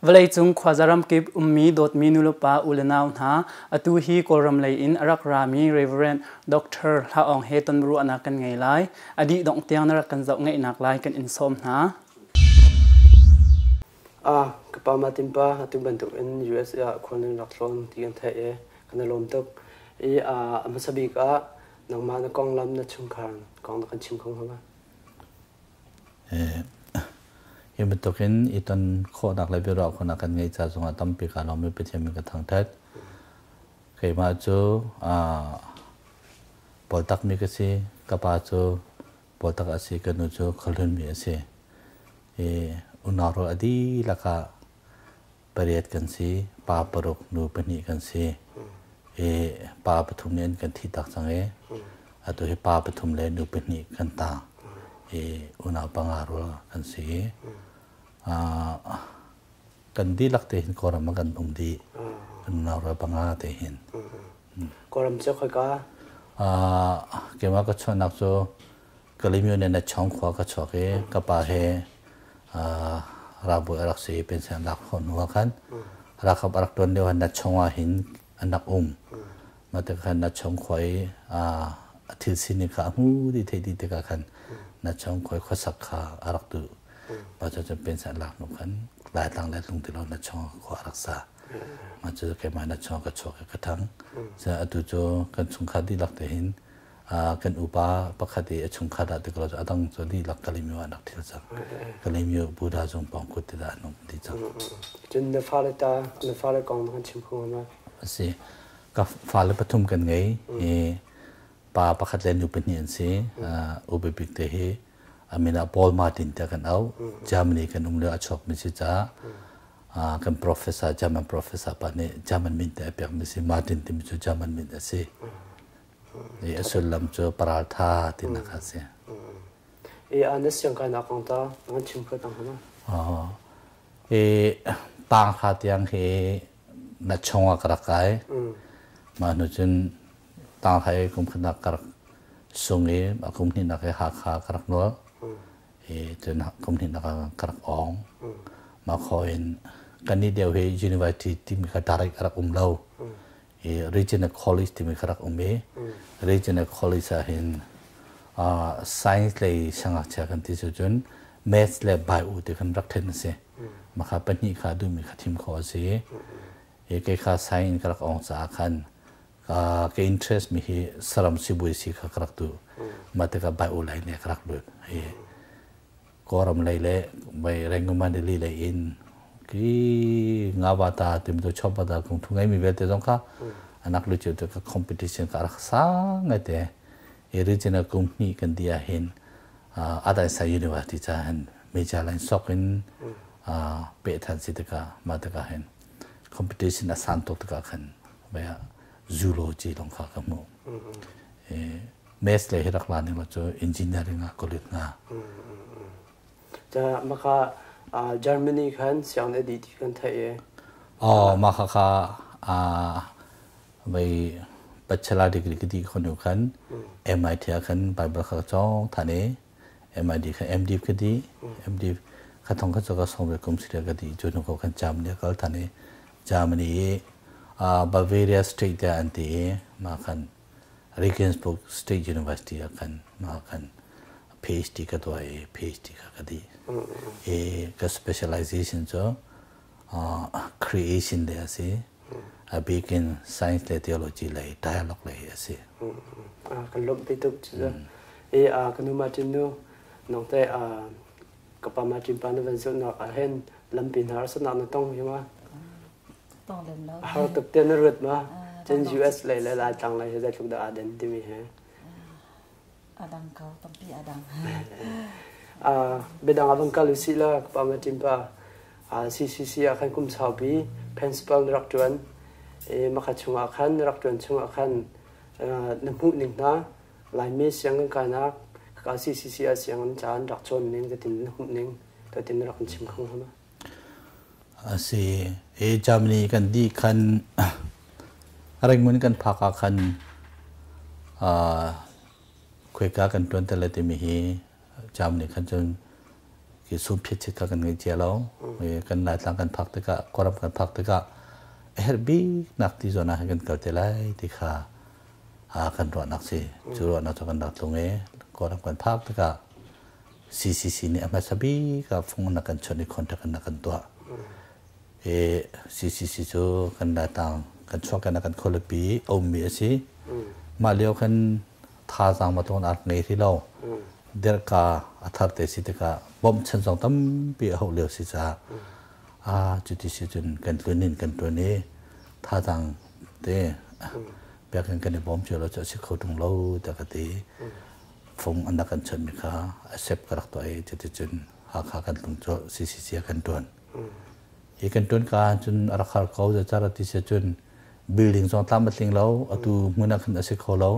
Vawleicung khuaza ramkip ummi dawtmi nulepa u le nau hna, atu hi Kawlram lei in a rak rami Reverend Dr. Hla Aung he tonbiaruahnak kan ngei lai. A dih dongh tiang na rak kan zoh ngaihnak lai kan in sawm hna. Ah, ka pa Martin pa atu bantuk in USA ah khual nan rak tlawn ti kan theih i kan i lawm tuk. I a hmasa bik ah nangmah na konglam na chungkhar kong na kan chim kho hnga ma? Hi bantukin i ton khawhnak le biaruah khawhnak kan ngeih ca zongah tampi kaa lawm i Pathian min ka thangṭhat. Keimah cu Poltakmi ka si. Ka pa cu Poltak a si, ka nu cu Khuahlunmi a si. I unau rual a dihlak ah pariat kan si, pa paruk, nu pahnih kan si. I pa pathum nih an kan thih tak cang i atu hi pa pathum le nu pahnih kan tang. I unau panga rual kan si. Kan dihlak te hin Kawlram ah kan um dih. Kan unau rual panga te hin. Kawlram cu khoika? Keimah ka chuahnak cu Kalaymyo nih na chong khua ka chuak i ka pa he ralbawi a rak si i pension an lak khawh hnu ah khan ralkap a rak ṭuan lio ah na chong ah hin an rak um. Mah tikah khan na chong khua i a thil sining kha a hmu dih theih dih tikah khan na chong khua i khuasak kha a rak duh. Mah cu pension an lak hnu khan Laitlang le Lungtilo na chong khua a rak sa. Mah cu keimah na chong ka chuak i ka ṭhang. Atu cu kan chungkhar dihlak te hin kan upa pakhat i a chungkhat ah tiklo a dang cu dihlak Kalaymyo ah rak thil cang. Kalaymyo Buddha zung pawng kut ti dah an um ti cang. Cun na fale ta na fale kong na kan chim kho ma? Asi. Ka fale pathum kan ngei i pa pakhat le nu pahnih an si. Upa bik te hi a min ah Paul Martin tiah kan auh. Germany kan um lio a chuak mi si caah kan professor German professor pa nih German min te a pek mi si Martin timi cu German min a si. I a sullam cu paraltha tinak a si. I na siangkainak kong ta ngan chim kho tang hna. I tang kha tiang hi na chungah ka rak kai. Mah hnu cun tang kha i kum khatnak ka rak sung i a kum hnihnak i Hakha ka rak nual. I cun kum hnihnak ah ka rak ong. Mah kho in kan nih deuh hi university timi kha direct a rak um lo. I regional college timi kha rak um i regional college ah hin science lei siangngakchia kan ti cu cun maths le bio ti kan rak then a si. Mah kha pahnih kha duhmi kha thim khawh a si. I kei kha science ka rak ong caah khan ka interest mi hi saram sibawi si kha ka rak duh. Mah tikah bio lei ne ka rak lut. I Kawlram lei le mei Rangoon lei in ki ngawata tim tu chopata kung thu ngai mi vialte zong kha anak lu chu ka competition ka rak sang ngai te i regional company kan dia hin adai sa university cha hin major line sok in pe than si tika ma tika hin competition a san tuk tika khan baya zoology long kha ka mu Maths le hi rak la ning la cu engineering ah ka lut nga. Ca maka Germany khan siang na di ti kan theih i. Oh ma kha kha vei bachelor degree ka di khonu khan MIT ah khan Bible kha chong than i MIT kha MD ka di MD kha thong kha chu ka song ve kum sira ka di chu nu ko khan Germany kal than i Germany Bavaria state te an ti i ma khan Regensburg State University ah khan mah khan PhD ka tuah i PhD kha ka dih. I ka specialization cu creation le a si. A bik in science le theology lei dialogue lei a si. Kan lawmh pi tuk cu. I ka nu Martin nu nang te ka pa Martin pa na van zulhnak ah hin lampi hna harsatnak na tong hi ma? Tong lem lo. Har tuk te na ruat ma? Cun US lei le Laitlang lei hi zeitluk dah aa den timi he. A dang ko, tampi a dang. Biadang ah vang kal usih la ka pa Martin pa CCC ah khan kum saupi principal na rak ṭuan. I makha chungah khan na rak ṭuan chungah khan na hmuh ning hna Laimi sianginn kainak ka CCC ah sianginn ca an rak cawn ning zeitin na hmuh ning tin na rak kan chim kho hnga ma? A si. Hi Germany kan dih khan Rangoon kan phak ah khan khuaika kan ṭuan te lai timi hi Germany khan cun Ki sum phiat chit kha kan ngei cia lo. Kan Laitlang kan phak tikah, Kawlram kan phak tikah a herh bik nak ti zawn ah hin kan kal te lai ti kha kan ruahnak si. Cu ruahnak cu kan rak tlung i Kawlram kan phak tikah CCC nih a hmasa bik ah fung na kan chawnh i contact na kan tuah. CCC cu kan Laitlang kan chuak kan kan khualipi a ummi a si. Mah lio khan thazaang ma tlawn ar ngei ri lo. Dirka a thar te si tikah bawmchan zong tampi a hauh lio si caah a cuti si cun kan tlun in kan ṭuan i thazaang te biakinn kan i bawm cio lo cu a si kho ṭung lo tiah ka ti. Fung an rak kan chawnhmi kha accept ka rak tuah i cuticun Hakha kan tlung cu CCC ah kan ṭuan. Hi kan ṭuan ka cun a rak har ko, zeicahtiah ti si cun building zong tlam a tling lo, atu hmun ah khan a si kho lo.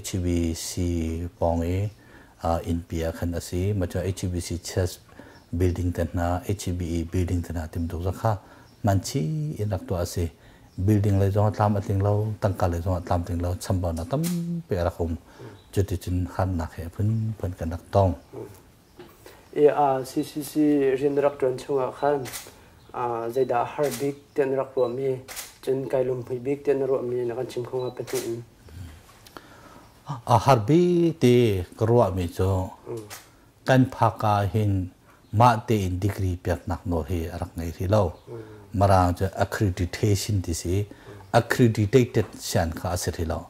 HBC pawng i innpi ah khan a si. Mah cu HBC church building te hna, HBE building te hna timtuk zong kha manchi in rak tuah a si. Building lei zong tlam a tling lo, tangka lei zong tlam tling lo, chambaunak tampi a rak um. Cuticun harnak he phunphun kan rak tong. CCC rian na rak ṭuan chungah khan zeidah har bik tiah na rak ruahmi, cun kai lunghmui bik tiah na ruahmi na kan chim kho hnga pahnih in? A har bik ti ka ruahmi cu kan phak ah hin mah tein degree peknak nawl hi a rak ngei hrih lo. Mirang cu accreditation ti si, accredited sian kha a si hrih lo.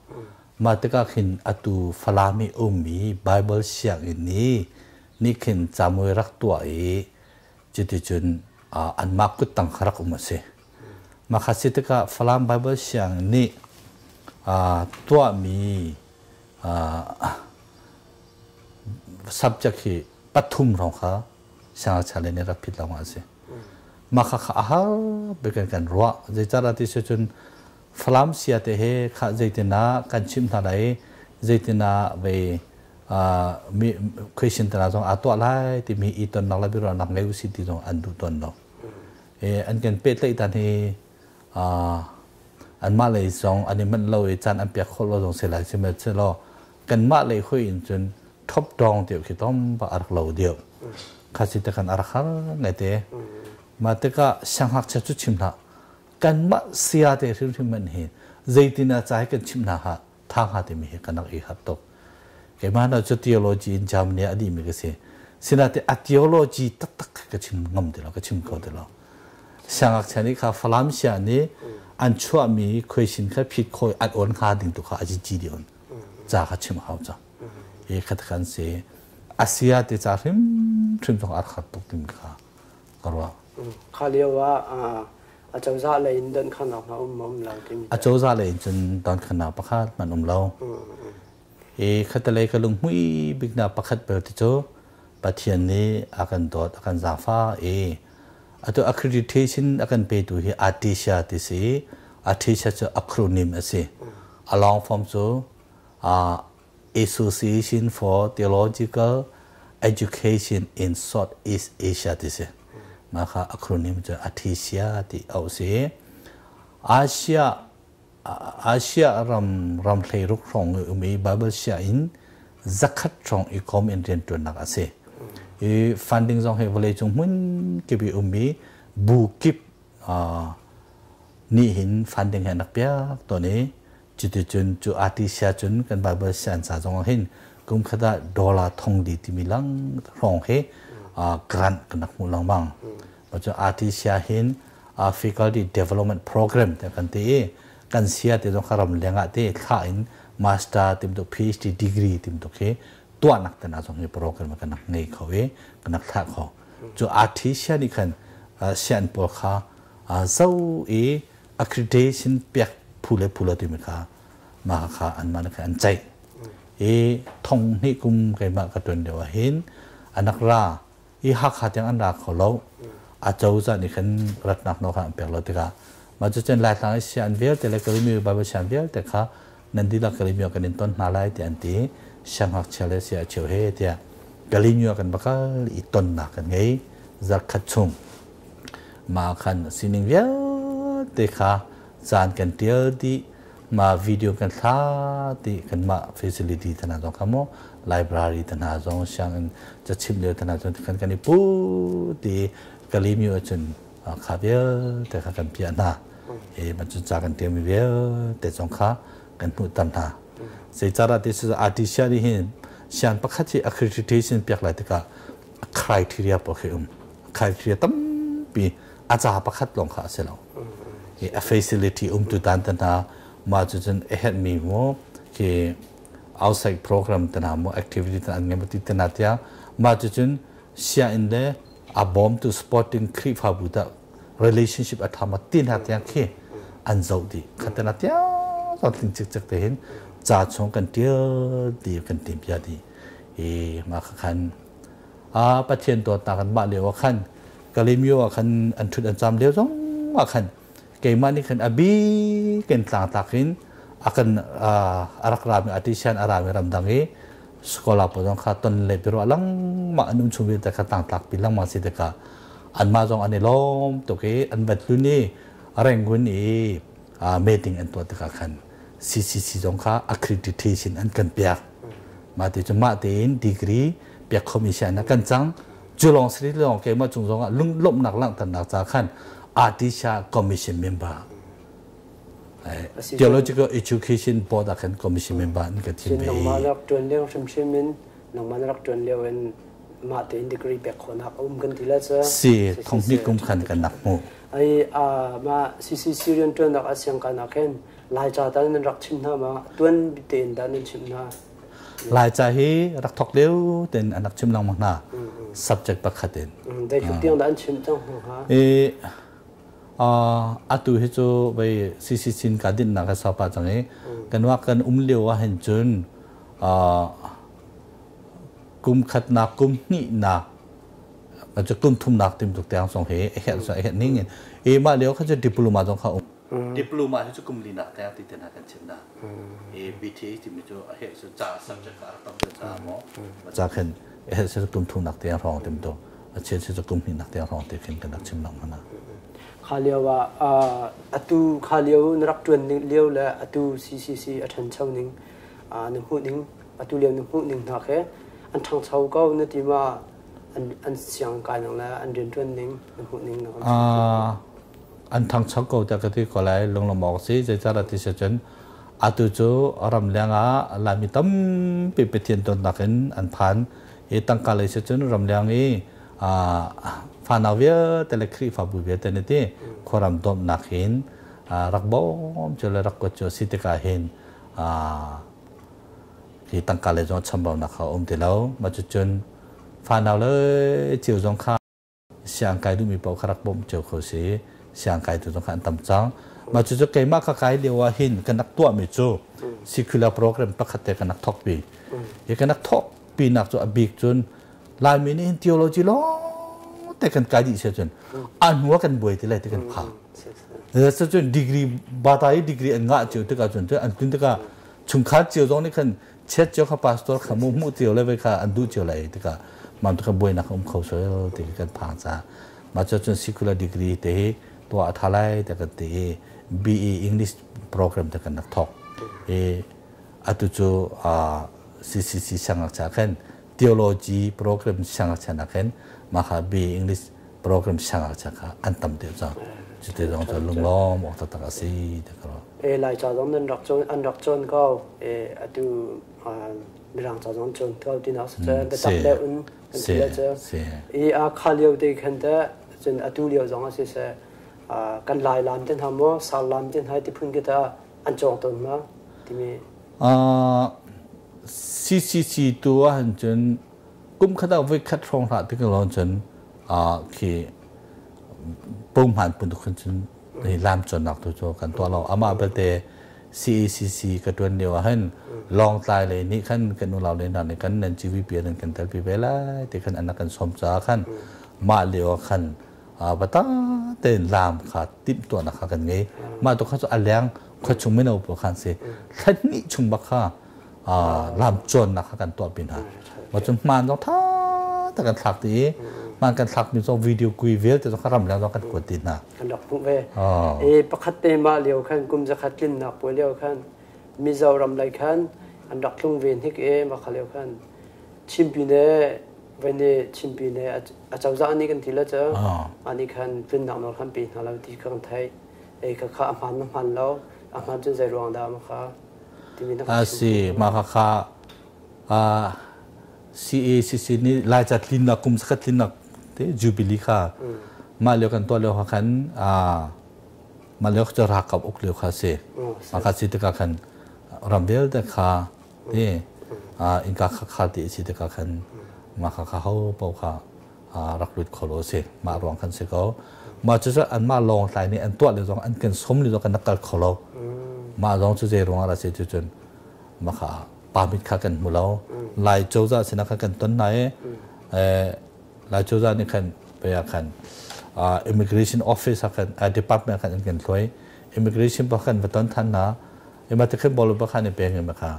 Mah tikah khin atu Falam i ummi Bible sianginn nih nih khin camuai rak tuah i cuticun anmah kuttang kha rak um a si. Mah kha si tikah Falam Bible sianginn nih tuahmi subject hi pathum hrawng kha siangngakchia lei nih rak phit lawng a si. Mah kha kha a har bik in kan ruah. Zeicahdah ti si cun Falam sia te he kha zeitinah kan chimh hna lai, zeitinah vei mi question tana zong aa tuah lai timi i tonnak le biaruahnak ngei usih ti zong an duh tawn lo. An kan pehtlaih dan hi anmah lei zong an i manh lo i caan an pek khawh lo zong si lai sihmanhsehlaw kanmah lei hoi in cun top dong deuh khi tom ba a rak lo deuh. Kha si te kan a rak har ngai te. Mah tikah siangngakchia cu chim hlah, kanmah sia te hrimhrim man hi zeitin ah ca hi kan chimh hna ha tha hnga timi hi kan rak i harh tuk. Keimah na cu theology in Germany a dihmi ka si. Sinate a theology taktak ka chim ngam ti lo, ka chim kho ti lo. Siangngakchia nih kha Falam sia nih an chuahmi question kha phit khoi an on hnga ding tu kha a ji di on ca kha chim hau ca e khat kan si asia te ca hrim hrim zong ar khat tuk tim kha ka ruah. Kha lio ah a cozah lei in donkhannak hna um um lo timi. A cozah lei in cun donkhannak pakhat man um lo. I khatalei ka lunghmui biknak pakhat bel ti cu Pathian nih a kan dawt, a kan zaangfah i atu accreditation a kan petu hi Artesia ti si. Artesia cu acronym a si. A long form cu Association for Theological Education in Southeast Asia ti si. Mah kha acronym cu ATHESIA ti a si. Asia Asia ram ram 16 hrawng i um i Bible sia in 100 hrawng i kom in rianṭuannak a si. I funding zong hi vawleicung hmun kip i ummi bu kip nih hin funding hi an rak piak tawn i cuticun cu artisia cun kan Bible sian ca zong ah hin kum khat ah dollar 4,000 timi lang hrawng hi grant kan rak hmuh lengmang. Cu artisia hin faculty development program te kan ti i kan sia te zong kha ram leng ah te thla in master timtuk PhD degree timtuk hi tuahnak te na zong hi program kan rak ngei kho i kan rak thlah kho. Cu artisia nih khan sian pawl kha zo i accreditation pek phu le phu lo timi kha mah kha anmah kha an ceih i 2000 kum keimah ka ṭuan lio ah hin anak ra i Hakha tiang an ra kho lo. A cozah nih khan ratnak nawl kha an pek lo tikah mah cu cun Laitlang i sian vialte le Kalimi Bible sian vialte kha nan dihlak Kalimi kan in ton hna lai tiah an ti. Siangngakchia le sia cheu he tiah Kalimi kan va kal i tonnak kan ngei zarkhat chung. Mah khan sining vialte kha caan kan ṭial dih. Ma video kan thla ti kan ma facility tana zong kha mo library tana zong sianginn cachim lio tana zong kan kan i pu ti Kalemyo cun kha vialte kha kan piah hna. E ma cun ca kan tiam vialte zong kha kan hmuh tan hna. Zeicara ti su artisia nih hin sian pakhat hi accreditation piak lai tikah criteria pawl khi um. Criteria tampi a ca pakhat lawng kha a si lo. A facility um tu tan tan hna ma cu cun a herh mi mu khi outside program te hna mu activity te an ngei ti te hna tiang ma cu cun sianginn le a bawmtu supporting Khrihfabu ta relationship a ṭha ma ti hna tiang khi an zoh dih. Khat na tiang zong tling cikcek te hin ca chung kan ṭial ti kan tim pia dih. I ma kha khan a Pathian dawtnak kan mah lio ah khan Kalemyo ah khan an ṭhut an caam lio zong ah khan keimah nih khan a bi kan tlangtlak in akan a rak rami artisan a rami ramdang i scholar pawl zong kha ton le biaruah lengmang an um chung vialte kha tlangtlak pi lengmang si tikah anmah zong an i lawm tuk i an vat tlun i Rangoon i meeting an tuah tikah khan CCC zong kha accreditation an kan pek. Mah ti cu mah tein degree pek khomi si an kan cang. Cu lawng si lawng keimah cung zong ah lunglawmhnak langhternak ca khan Artisha Commission member Theological Education Board ah khan commission member an ka thim ve. Nangmah na rak ṭuan lio hrimhrim in nangmah na rak ṭuan lio in mah tein degree pek khawhnak a um kan ti la cu. Si, thonghnih kum khan kan nak hmuh. Ai mah CCC rian ṭuannak a siangkaan ah khin Laica tal nan rak chim hna ma? Tuan tein dah nan chimh hna? Laica hi rak thok lio ten an rak chim lengmang hna. Subject pakhat in. Zeitluk tiang dah an chim cang hna? Atu hi cu vei CCC in ka dinnak a sau pah cang i kan wa kan um lio ah hin cun kum khatnak kum hnihnak cu kum thumnak tim tuk tiang zong hi a herh a herh ning in e mah lio kha cu diploma zong kha um diploma hi cu kum linak tiang ti te hna kan chim na e BTA timi cu a herh cu ca subject ka rak tam deuh ca maw ca khin a herh cu kum thumnak tiang hrawng tim tu a cheu cu kum hnihnak tiang hrawng te khin kan rak chim lang mana. Kha lio ah atu kha lio na rak ṭuan lio le atu CCC a ṭhancho ning na hmuh ning atu lio na hmuh ning hna khi an ṭhangcho ko na ti ma an siang kai nang le an rianṭuan ning na hmuh ning na An ṭhangcho ko tiah ka ti ko lai. Lunglawm awk si. Zeicahdah ti si cun atu cu ramleng ah Laimi tampi Pathian dawtnak in an phan i tangka lei si cun ramleng i fanau vialte le Khrihfabu vialte nih ti khuaram dawtnak hin rak bawm cu le rak kuat cu a si tikah hin hi tangka lei zong chambaunak kha a um ti lo. Mah cucun fanau le cio zong kha siangkai duhmi paoh kha rak bawmh cio kho si. Siangkai tu zong kha an tam cang. Mah cucu keimah ka kai lio ah hin kan rak tuahmi cu secular program pakhat te kan rak thawk pi. Hi kan rak thawk pinak cu a bik cun Laimi nih hin theology lawng te kan kai dih sia cun a hnu ah kan buai ti lai ti kan phang. Cun degree bata i degree an ngah cio tikah cun an tun tikah chungkhar cio zong nih khan chet cio kha pastor kha mu hmuh cio le ve kha an duh cio lai tikah mam tu kha buainak um kho soil ti kan phang ca mah cu cun secular degree te hi tuah a tha lai te kan ti i BE English program te kan rak thawk i atu cu CCC siangngakchia khan theology program siangngakchia nakin mah kha BE English program siangngakchia kha an tam deuh cang. Cuti zong cu lunglawm awk taktak a si ti ka ruah. E Laica zong nan rak cawn an rak cawn ko e atu Mirang ca zong cawn ko ti nak si biatak deuh in kan ti le cu i a kha lio te khan te cun atu lio zong a si se kan Lai lam te hna maw Sar lam te hna ti phun khi ta an cawng tawn ma timi. CCC tu ah hin cun kum khat ah voi khat hrawng hlah ti ka lon cun khi punghman pun khin cun hi lam cawnnak tu cu kan tuah lo. Amah belte CACC ka tuan lio ah hin Lawngtlai lei nih khan kan unau le hna nih kan nan GVP nan kan telpi ve lai ti khan an kan sawm caah khan mah lio ah khan bata tein lam kha timhtuahnak kha kan ngei. Mah tu kha cu a leng khuachung mino pawl khan si thla hnih chung bak kha lam cawnnak kha kan tuah pi hna. Mah cun hmaan zong tha tak kan thlak ti i Man kan thlak mi zong video kui vialte zong kha ram leng zong kan kuat ti hna. Kan rak hmuh ve. E pakhat te ma lio khan kum zakhat tlinnak puai lio khan Mizoram lei khan an rak tlung ve hnik e ma kha lio khan Chinpi ne vene Chinpi ne a cozah nih kan ti la cu ani khan tlinnak nawl khan pe hna lo ti kan thei e kha kha a hman ma hman lo a hman cun zei ruang dah ma kha timi na A si ma kha kha CACC nih Laica tlinnak kum zakhat tlinnak te Jubilee kha mah lio kan tuah lio kha khan mah lio cu ralkap uk lio kha si mah kha si tikah khan ram vialte kha ti innka kha kha ti si tikah khan mah kha kha ho paoh kha rak lut kho lo si mah ruang khan si ko mah cu anmah lawng tlai nih an tuah le zong an kan som le zong kan kal kho lo mah zong cu zei ruang ah si cu cun mah kha permit kha kan hmu lo Lai cozah sinah khan kan ton hna i Lai cozah nih khan pe ah khan immigration office ah khan department khan an kan hluai immigration pa khan va ton than hna ima te khin bol pa khan i peng ima kha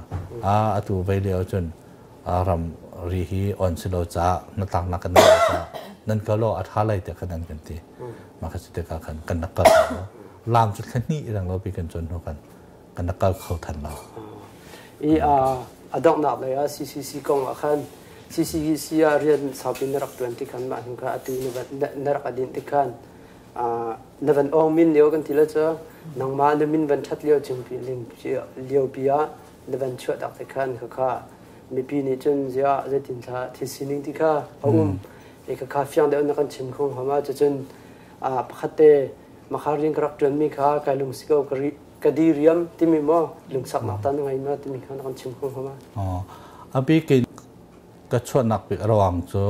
a atu vei lio cun ram ri hi on silo ca na tlak nak kan ca nan ka lo a tha lai te khan an kan ti ma kha te ka khan kan nak kal lam cu thla hnih rang lo pi kan chon ho kan kan nak kal kho than lo. I a donghnak lei ah CCC kong ah khan CCC ah rian saupi na rak tuan ti khan mah hnu kha atu na rak adin ti khan na van ong min lio kan ti la cu nangmah na min van that lio chung pi ling lio pi ah na van chuah tak te khan kha kha mipi nih cun zia zeitin thla thil sining ti kha a um e kha kha fiang deuh na kan chim khong hama cucun pakhat te makha rian ka rak tuan mi kha kai lung si ko ka di riam timi maw lungsaknak ta na ngai ma timi kha na kan chim kho hnga ma? Abi ke ka chuahnak bik rawang cu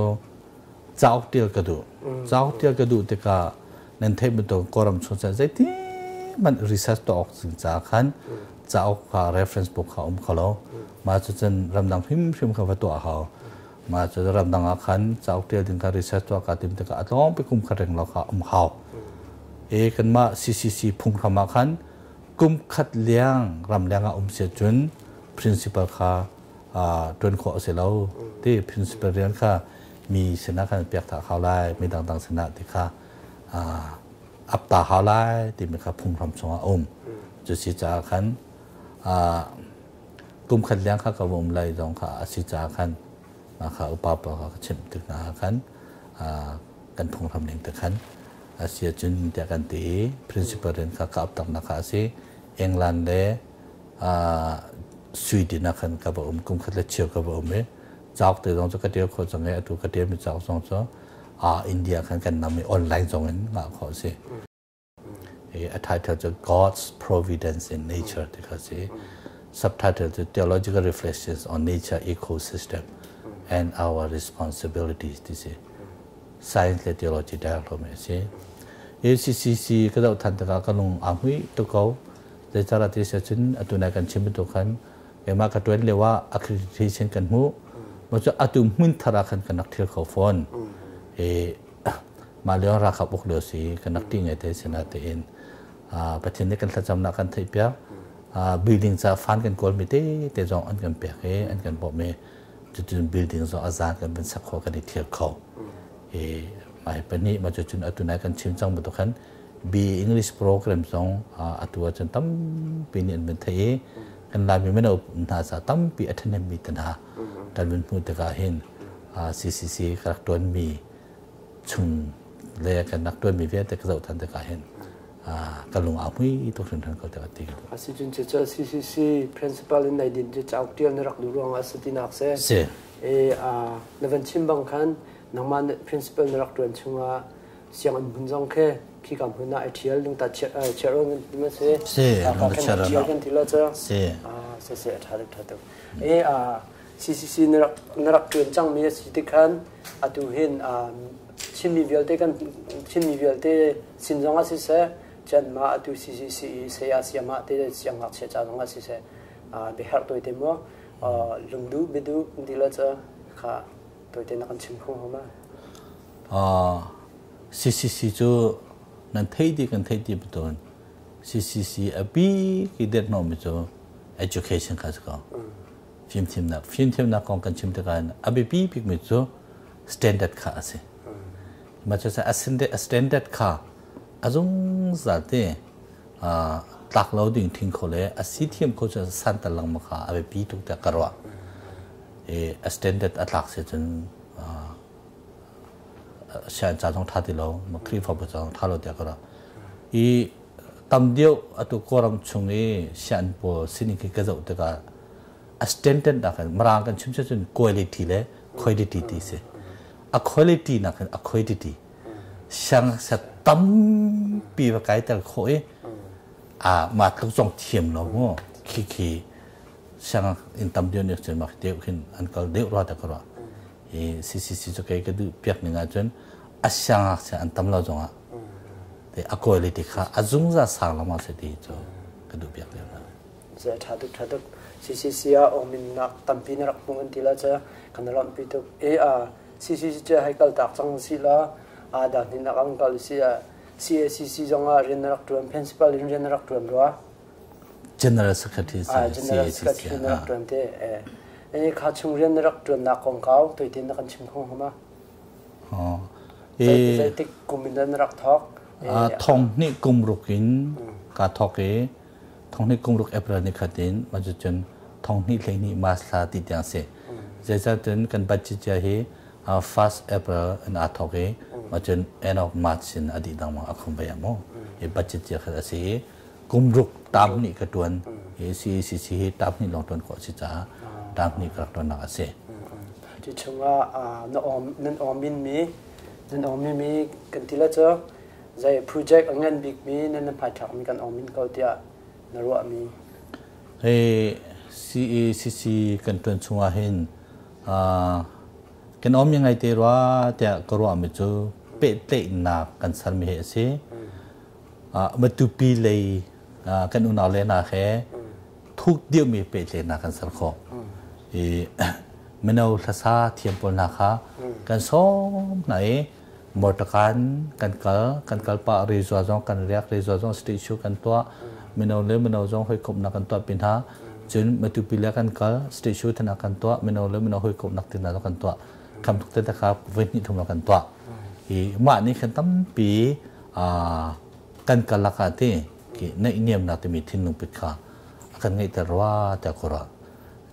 cauk tial ka duh. Cauk tial ka duh tikah nan theih bantuk Kawlram chung cun zeiti man research tuah awk ding ca khan cauk kha reference book kha um kho lo. Mah cu cun ramdang hrimhrim kha va tuah hau. Mah cu ramdang ah khan cauk tial ding kha research tuah ka tim tikah a tlawmpi kum khat reng lo kha um hau. E kanmah CCC phunghram ah khan kum khat liang ram leng ah um sia cun principal kha ṭuan khawh a si lo ti principal rian kha mi sinah khan pek ta hau lai mi dangdang sinah ti kha ap ta hau lai timi kha phunghram chungah a um. Cu si caah khan kum khat liang kha ka um lai zong kha a si caah khan kha upa pa kha ka chimh tik hna khan kan phunghram ning te khan a si ahcun tiah kan ti i principal rian kha ka ap taknak kha a si. England le Sweden ah khan ka va um, kum khat le cheu ka va um i cauk te zong cu ka tial khawh cang i atu ka tialmi cauk zong cu India khan kan nam i online zong in ngah khawh a si. A title cu God's Providence in Nature ti kha si. Subtitle cu Theological Reflections on Nature Ecosystem and Our Responsibilities ti si. Science le theology dialogue a si. ACCC ka zoh than tikah ka lung aa hmui tuk ko. Zeicahtiah ti si ahcun atu nai kan chim bantuk khan keimah ka ṭuan lio ah accreditation kan hmuh. Mah cu atu hmun thar ah khan kan rak thil kho fawn. I mah lio ralkap uk lio si kan rak ṭih ngai te sinatein Pathian nih kan thlacamnak kan theihpiak. Building ca fan kan kawlmi te te zong an kan pek i an kan bawmh i cuticun building zong a zan kan van sak kho kan i thial kho. I mah hi pahnih mah cucun atu nai kan chim cang bantuk khan B English program zong atu ahcun tampi nih an van theih i kan Laimi mino hna ca tampi a ṭhahnemmi te hna kan vun hmuh tikah hin CCC ka rak ṭuanmi chung le kan rak ṭuanmi vialte ka zoh ṭhan tikah hin ka lung aa hmui tuk hringhran ko tiah ka ti. Asicun cu CCC principal in nai din cu cauk ṭial na rak duh ruangah a si tinak si. Si. E na van chim bang khan nangmah principal na rak ṭuan chungah sianginn hmun zong khi khika hmun ah i ṭhial lungta chiah kan ti ma si. Si, lungta chiah ṭhial kan ti lo cu. Si. Si si a ṭha tuk ṭha tuk. E CCC na rak ṭuan cangmi a si tik khan atu hin Chinmi vialte kan Chinmi vialte sin zong ah siseh chan ma atu CCC i saya siama te siangngakchia ca zong ah siseh biaherh tawite maw lungduh biaduh ti lo cu kha tawite na kan chim kho hnga ma? CCC cu nan thei ti kan thei ti betul CCC a bi ki det no mi cu education kha si ko. Fimthiamnak fimthiamnak kong kan chim tikah a biapi bikmi cu standard kha a si. Ma cu a standard kha a zungzal te tlak lo ding thing kho le a si thiam kho cu san tal lang ma kha a biapi tuk tiah ka ruah. A standard a tlak si cun sian ca zong tha ti lo, ma Khrihfabu ca zong tha lo tiah ka ruah. I tam deuh atu Kawlram chung i sian pawl sining khi ka zoh tikah a standard nak in Mirang kan chim cun quality le quality ti si. A quality nak in a quantity siang sa tampi va kai tel khawh i a ma tluk zong thiam lo mu khi khi siang in tam deuh nih cun mak deuh khin an kal deuh rua ta ka ruah. I CCC cu kei ka duh piak ning ahcun a siangak siang an tam lo zongah te a quality kha a zungzal sang lama se ti cu ka duh piak deuh na. Tha tuk, tha tuk. CCC ah awmin nak tampi na rak hmuh an ti la cha kan lawmhpi tuk. E a CCC cu hei kal tak cang si la a dah hnin nak ang kal si a CACC zong ah rian na rak tuan, principal in rian na rak tuan rua. General Secretary. General Secretary na rak tuan te. E kha chung rian na rak tuan nak kong kau toitin na kan chim kho hama? Zeitik kum in na rak thok? Thong hnih kum ruk in ka thok i thong hnih kum ruk April ni khat in ma cun 2012 March thla ti tiang si. Zeicahtiah kan budget cia hi 1st April in aa thok i ma cun end of March in a dih dang ma a khum ve mu. Hi budget cia khat a si i kum ruk tam nih ka tuan hi CACC hi tam nih lawng tuan khawh si caah tam nih ka rak tuannak a si. Cu chungah na om nan awmin mi nan awmi mi kan ti la cu zei project a ngan bik mi nan nan hmaithlak mi kan awmin ko tiah na ruah mi? Hi CACC kan tuan chungah hin kan awm ngai te rua tiah ka ruah mi cu pehtlaihnak kan ser mi hi a si. Matupi lei kan unau le hna he thuk deuhmi pehtlaihnak kan ser khawh. I mino hlasa thiam pawl hna kha kan sawm hna i motorkan kan kal, kan kal pah rezua zong kan riak, rezua zong statue kan tuah, mino le mino zong hawikomhnak kan tuah pin hna. Cun Matupi le kan kal, statue thana kan tuah, mino le mino hawikomhnak tina zong kan tuah. Kham tuk te kha voi hnih thum kan tuah. I mah nih khan tampi kan kalak ah ti ki naih niamnak timi thinlung put kha a kan ngeihter rua tiah ka ruah.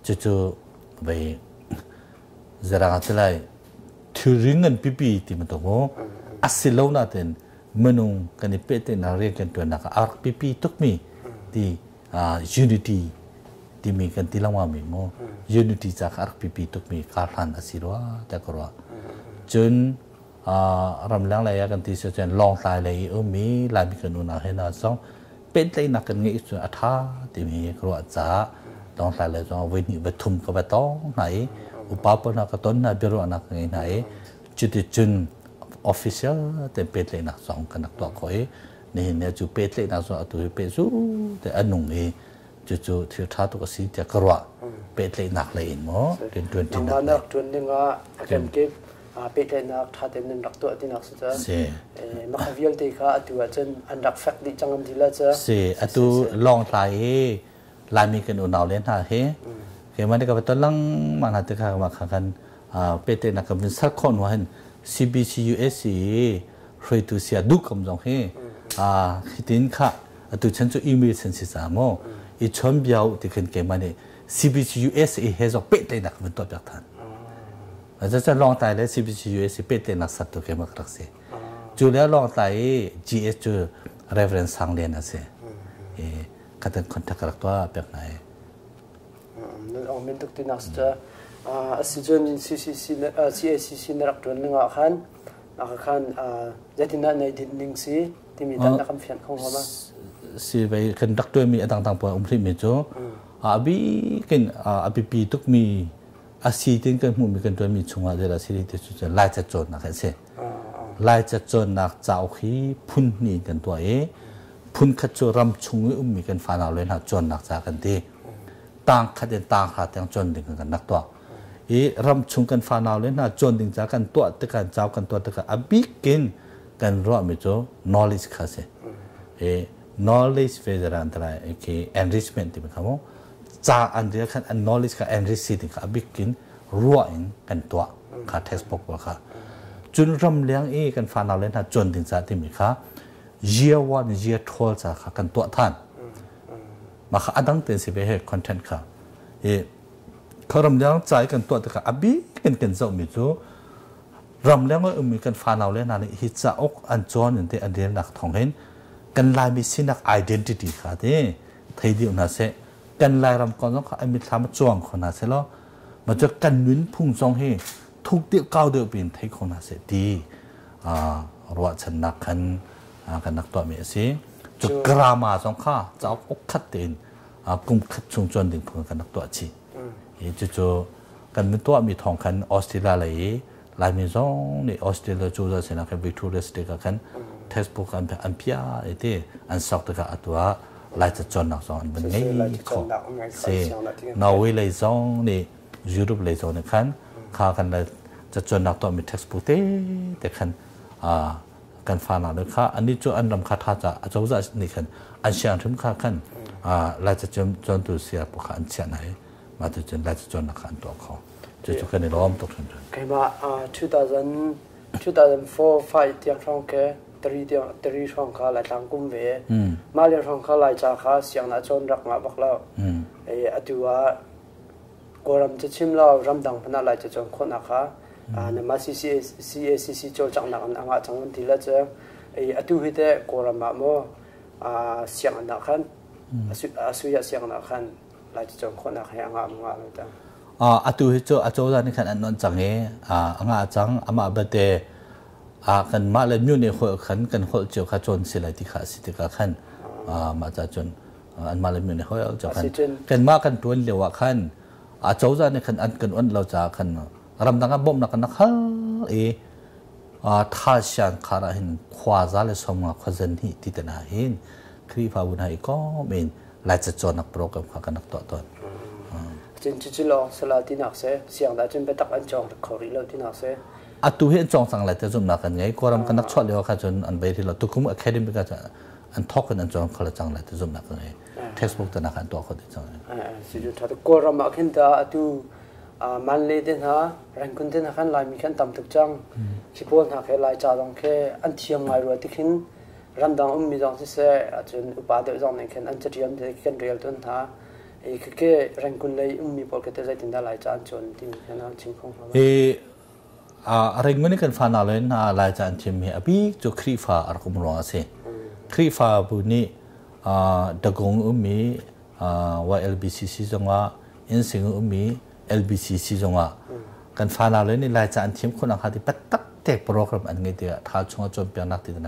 Cucu vei zerang ah tilai thilri ngan pipi ti bantuk mu a si lo nain minung kan i pehtlaihnak rian kan ṭuannak ah a rak pipi tukmi ti unity timi kan ti lengmang mi mu unity ca kha a rak pipi tukmi karhlan a si rua tiah ka ruah. Cun ramleng lei ah kan ti cun Lawngtlai lei i ummi Laimi kan unau he hna zong pehtlaihnak kan ngeih cun a ṭha timi ka ruah caah Lawngtlai lei zong voi hnih voi thum ka va tong hna i upa pawl hna ka ton hna, biaruahnak ka ngei hna i cuticun official te pehtlaihnak zong kan rak tuah khawh i nihin ni cu pehtlaihnak zong atu hi pehzu te a nung i cucu thil ṭha tuk a si tiah ka ruah, pehtlaihnak lei in maw rianṭuan ṭinak lei. Ṭuan ding ah a kemkip pehtlaihnak ṭha tein nan rak tuah tinak si ca. Si. Mah vialte kha atu ahcun an rak fek dih cang an ti la ca. Si, atu Lawngtlai i Laimi kan unau le hna hi keimah nih ka va ton lengmang hna tikah mah kha kan pehtlaihnak kan vun ser khawh hnu hin CBC USC hruaitu sia duh kam zong hi hitin kha atu chan cu email chan si ca mu i chon biau ti khin keimah nih CBC USA he zong pehtlaihnak kan vun tuah piak than. Cucu Lawngtlai le CBC USA pehtlaihnak sat tu keimah ka rak si. Cu le Lawngtlai i GS cu Reverend Sang Lian a si. I katan contact ka rak tuah piak hna i. Nan ong min tuk tinak si ca. Asicun CCC CACC na rak tuan ning ah khan khan zeitindah nei dinh ning si timi dan na kan fian kho hnga ma? Si vei kan rak tuanmi a dangdang pawl um hrih mi cu a bikin a biapi tukmi a si tin kan hmuhmi kan tuanmi chungah zeidah si ti cu Laica cawnnak a si. Laica cawnnak cauk hi phun hnih kan tuah i phun khat cu ram chung i ummi kan fanau le hna cawnnak ca kan ti. Tang khat in tang hra tiang cawn ding kan rak tuah. I ram chung kan fanau le hna cawn ding ca kan tuah tikah, cauk kan tuah tikah a bikin kan ruahmi cu knowledge kha si. I knowledge ve zaran tara khi enrichment ti kha mu ca an rel khan an knowledge kha enrich si ding kha a bikin ruah in kan tuah kha textbook pawl kha. Cun ramleng i kan fanau le hna cawn ding ca timi kha year 1 year 12 ca kha kan tuah than. Mah kha adang ten si ve he content kha. I ramleng ca i kan tuah tikah a bik in kan zohmi cu ramleng i ummi kan fanau le hna nih hi cauk an cawn in te an relnak thawng hin kan Laimi sinak identity kha te thei dih hna seh, kan Lairam kong zong kha an mitthlam cuang kho hna seh law ma cu kan nunphung zong hi thuk deuh kau deuh piin thei kho hna seh ti ruahchannak khan kan rak tuahmi a si. Cu grammar zong kha cauk uk khat tein kum khat chung cawn ding phung kan rak tuah chih. Hi cucu kan tuahmi thawng khan Australia lei i Laimi zong nih Australia cu za sinah khan Victoria State ah khan textbook an piah i ti an sok tikah atu ah Laica cawnnak zong an van ngei khawh si. Norway lei zong nih, Europe lei zong nih khan kha kan le cacawnnak tuahmi textbook te te khan kan fa le kha ani cu an ram kha tha ca acozah nih khan an siang hrim kha khan Laica cawntu sia pa kha an chiah hna i mah tu cun Laica cawnnak kha an tuah kho. Cucu kan i lawm tuk hringhran. Keimah 2000 2004 5 tiang hrawng ke 3 tiang 3 hrawng kha Laitlang kum ve. Mah lio hrawng kha Laica kha siang na cawn rak ngah bak lo. Atu ah Kawlram cu chim lo, ramdang hmanh ah Laica cawn khawhnak kha nama CACC cawlcanghnak in a ngah cang an ti le cu atu hi teh Kawlram ah maw sianginn ah khan asui ah sianginn ah khan Laica cawn khawhnak he a ngah maw ngah lo ta? Atu hi cu acozah nih khan an onh cang i a ngah cang. Amah belte kan mah le myu nih holh khan kan holh cio kha cawn si lai ti kha a si tikah khan mah ca cun anmah le myu nih holh cio khan kanmah kan tuan lio ah khan acozah nih khan an kan onh lo caah khan ramdang ah bawmhnak kan rak hal i tha siang khar ah hin khua za le 50 khua zan hi ti te na hin Khrihfabu hna i kom in Laica cawnnak program kha kan rak tuah tawn. Cun cucu lawng sala tinak se siang dah cun biatak an cawng kho rih lo tinak se. Atu hi an cawng cang lai te zumhnak kan ngei. Kawlram kan rak chuah lio kha cun an bei rih lo. Tukum academic ah an thawk in an cawng kho le cang lai te zumhnak kan ngei. Textbook te nak an tuah kho ti cang. Si cu tha. Kawlram ah khin ta atu Manle te hna, Rangoon te hna khan Laimi khan tam tuk cang. Khi pawl hna khe Laica zong khe an thiam ngai rua ti khin ramdang ummi zong siseh, cun upa deuh zong nih khin an caṭiam te kan rel tawn hna. I khike Rangoon lei ummi pawl khi teh zeitindah Laica an cawn timi khan an chim kho hnga ma? I Rangoon i kan fa le hna Laica an thiam hi a bik cu Khrihfa a rak um ruang a si. Khrihfabu nih Dagung ummi YLBCC zongah, Innsing ummi LBCC zongah kan fa le nih Laica an thiam khawh nakhnga ti taktak te program an ngei tikah tha chung ah cawnpiaknak ti te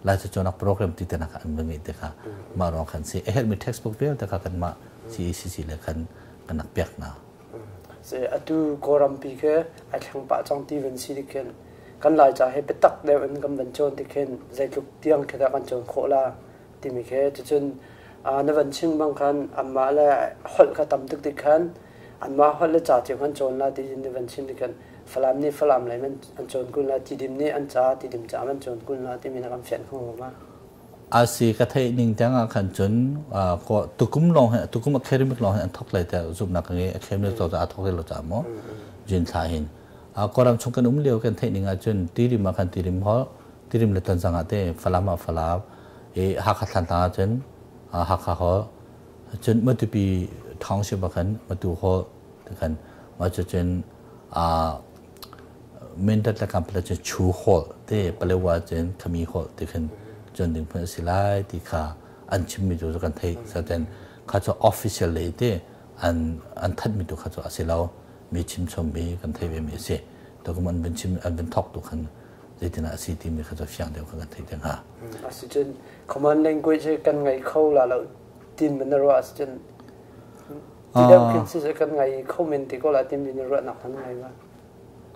Laica cawnnak program ti te nak an va ngeih tikah mah ruang khan si a herhmi textbook vialte kha kanmah CECC le khan kan rak piak hna. Se atu Kawlrampi khi ai thleng pah cang ti van si tik khin kan Laica he biatak deuh in kan van cawn tik khin zeitluk tiang khi dah kan cawn khawh la timi khi cucun na van chim bang khan anmah le holh kha tam tuk tik khan anmah holh le ca cio khan cawn la ti na van chim tik khan Falam nih Falam lei an cawn kun la, Tidim nih an ca Tidim ca an cawn kun la timi na kan fian kho ma? Asi ka theih ning tiang ah khan cun tukum lawng he tukum academic lawng he an thok lai te zumnak ka ngei. Academic to a thok lo cha mo jin thla hin Kawlram chung kan um lio kan theih ning ah cun Tidim ah khan Tidim hol, Tidim le Tonzang ah te Falam ah Falam i Hakha Thantlang ah cun Hakha hol, cun Matupi township ah khan Matu hol te khan ma cu cun Mindat le Kampala cu Chu hol te, Palewa cun Khami hol te khan cun ding phun a si lai ti kha an chimmi cu kan theih. Saten kha cu official lei te an thatmi tu kha cu a si lo mi chimchom mi kan thei ve mi a si. To kum an bin chim an bin thok tu khan zeitin a si timi kha cu fiang deuh kha kan thei te hnga. Asicun common language kan ngei kho la lo tin man na ruah asicun ti deuh khin si kan ngai kho men ti ko la timi na ruahnak han ngai ma?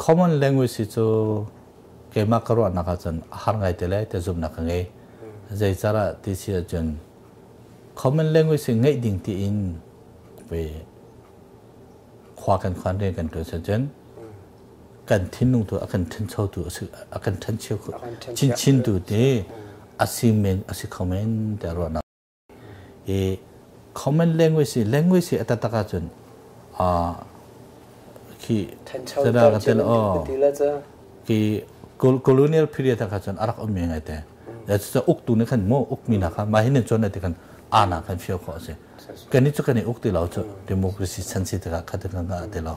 Common language hi cu keimah ka ruahnak ahcun a har ngai te le te zumhnak ka ngei. Zeicarah ti si ahcun common language hi ngeih ding tiin ve khua kan khuan rian kan tuan cun kan thinlung tu a kan ṭhancho tu a kan ṭhancheu chinchin tu te a si men a si kho men te ruahnak i common language language hi a taktak ahcun khi ṭhancho khi. Colonial period kha cun arak um mi ngai te. Ya cu uktu ne khan mo ukmi na kha ma hin chon te khan ana kan fio kho se. Kan ni chu kan uk ti lo chu democracy chan si te ka khat kan ga te lo.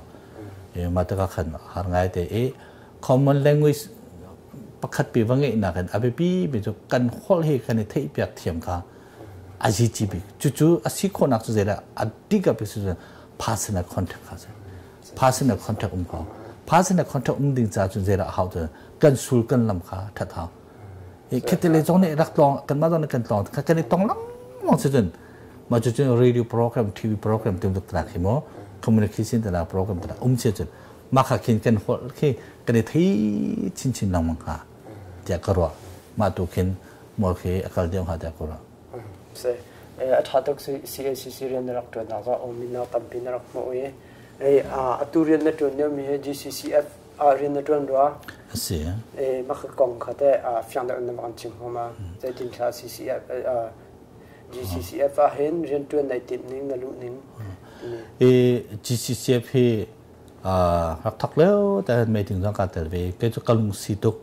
E ma te ka khan har ngai te e common language pakhat pi wangai na kan abipi bi chu kan hol he kan thei piak thiam kha aji chi bi chu chu asi kho nak chu zela adika pi chu personal contact kha se personal contact kho personal contact ding cha chu zela hau chu kan sul kan lam kha that hau e khetele zong ne rak tlong kan ma zong ne kan tlong kha kan tong lam long se chun ma chu chu radio program TV program tim tuk tra khi mo communication ta program ta che chun ma kha khin kan hol khi kan thei chin chin lang mang kha tia ka ro ma tu khin mo khi akal deuh ha tia ko ro se a tha tuk CACC rian rak tuan na ka omi na tampi na rak mo e e a tu rian na tuan ne mi GCCF a rian na tuan ro si e ma kha kong kha te a fyang da na ban chim homa zai tin tha CCF GCCF a hen rian tuan nai tin ning na lu ning e GCCF he rak thak leo ta me ting jang ka tel ve ke chu kalung si tuk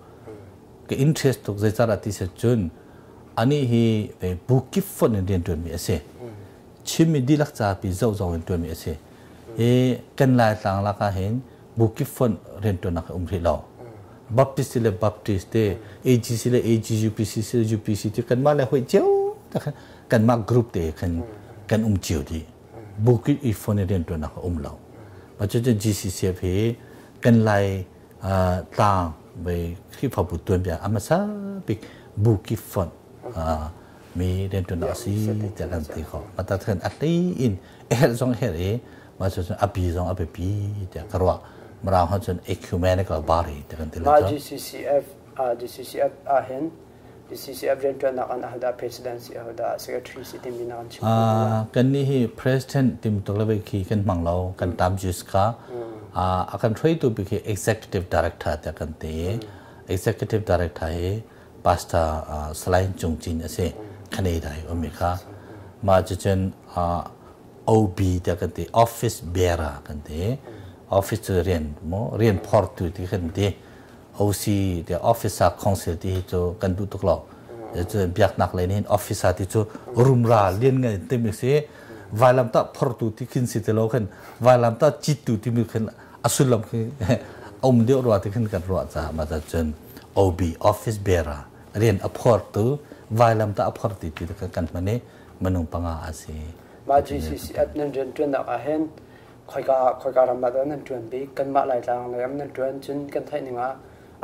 ke interest tuk zai chara ti se chun ani hi ve bukip phone rian tuan mi ase chimi dilak cha pi zo zo in tuan mi ase e kan lai tlang la ka hen bukip phone rian tuan nak ri lo Baptist le Baptist te AGC le AG UPC le UPC te kan ma le hoi cheu ta kan ma group te kan kan chiu di bukip i phone rian tuan nak lo ma chu GCCF he kan lai tlang ve khi pha bu tuan bia ama sa bik bukip phone mi rian tuan nak si te kan ti kho ma ta then atli in her zong her e ma chu api zong api pi te karwa mara ha chun ecumenical body te kan ti ma GCCF GCCF a hen GCCF rian tuan nak an ahda presidency ahda secretary si tim na an chim kan ni hi president tim tok le khi kan mang lo kan tam jus kha a kan try to be executive director te kan te executive director he pastor Salain Chung Chin ase khanei dai omi kha ma chu chen OB te kan te office bearer kan te office rian mo rian phor tu ti kan te OC te officer council ti chu kan du tuk lo chu biak nak le nin officer ti chu rumra lien ngai te mi se vailam ta phor tu ti khin si te lo khan vailam ta chit tu ti mi khan asulam khi deu ro ti khin kan ro cha ma cha chen OB office bearer rian aphor tu vailam ta aphor ti ti kan mane manung panga ase ma GCCF nan rian tuan nak a hen khoi ka ram ma nan tuan bi kan ma lai tlang le am nan tuan chun kan thai ninga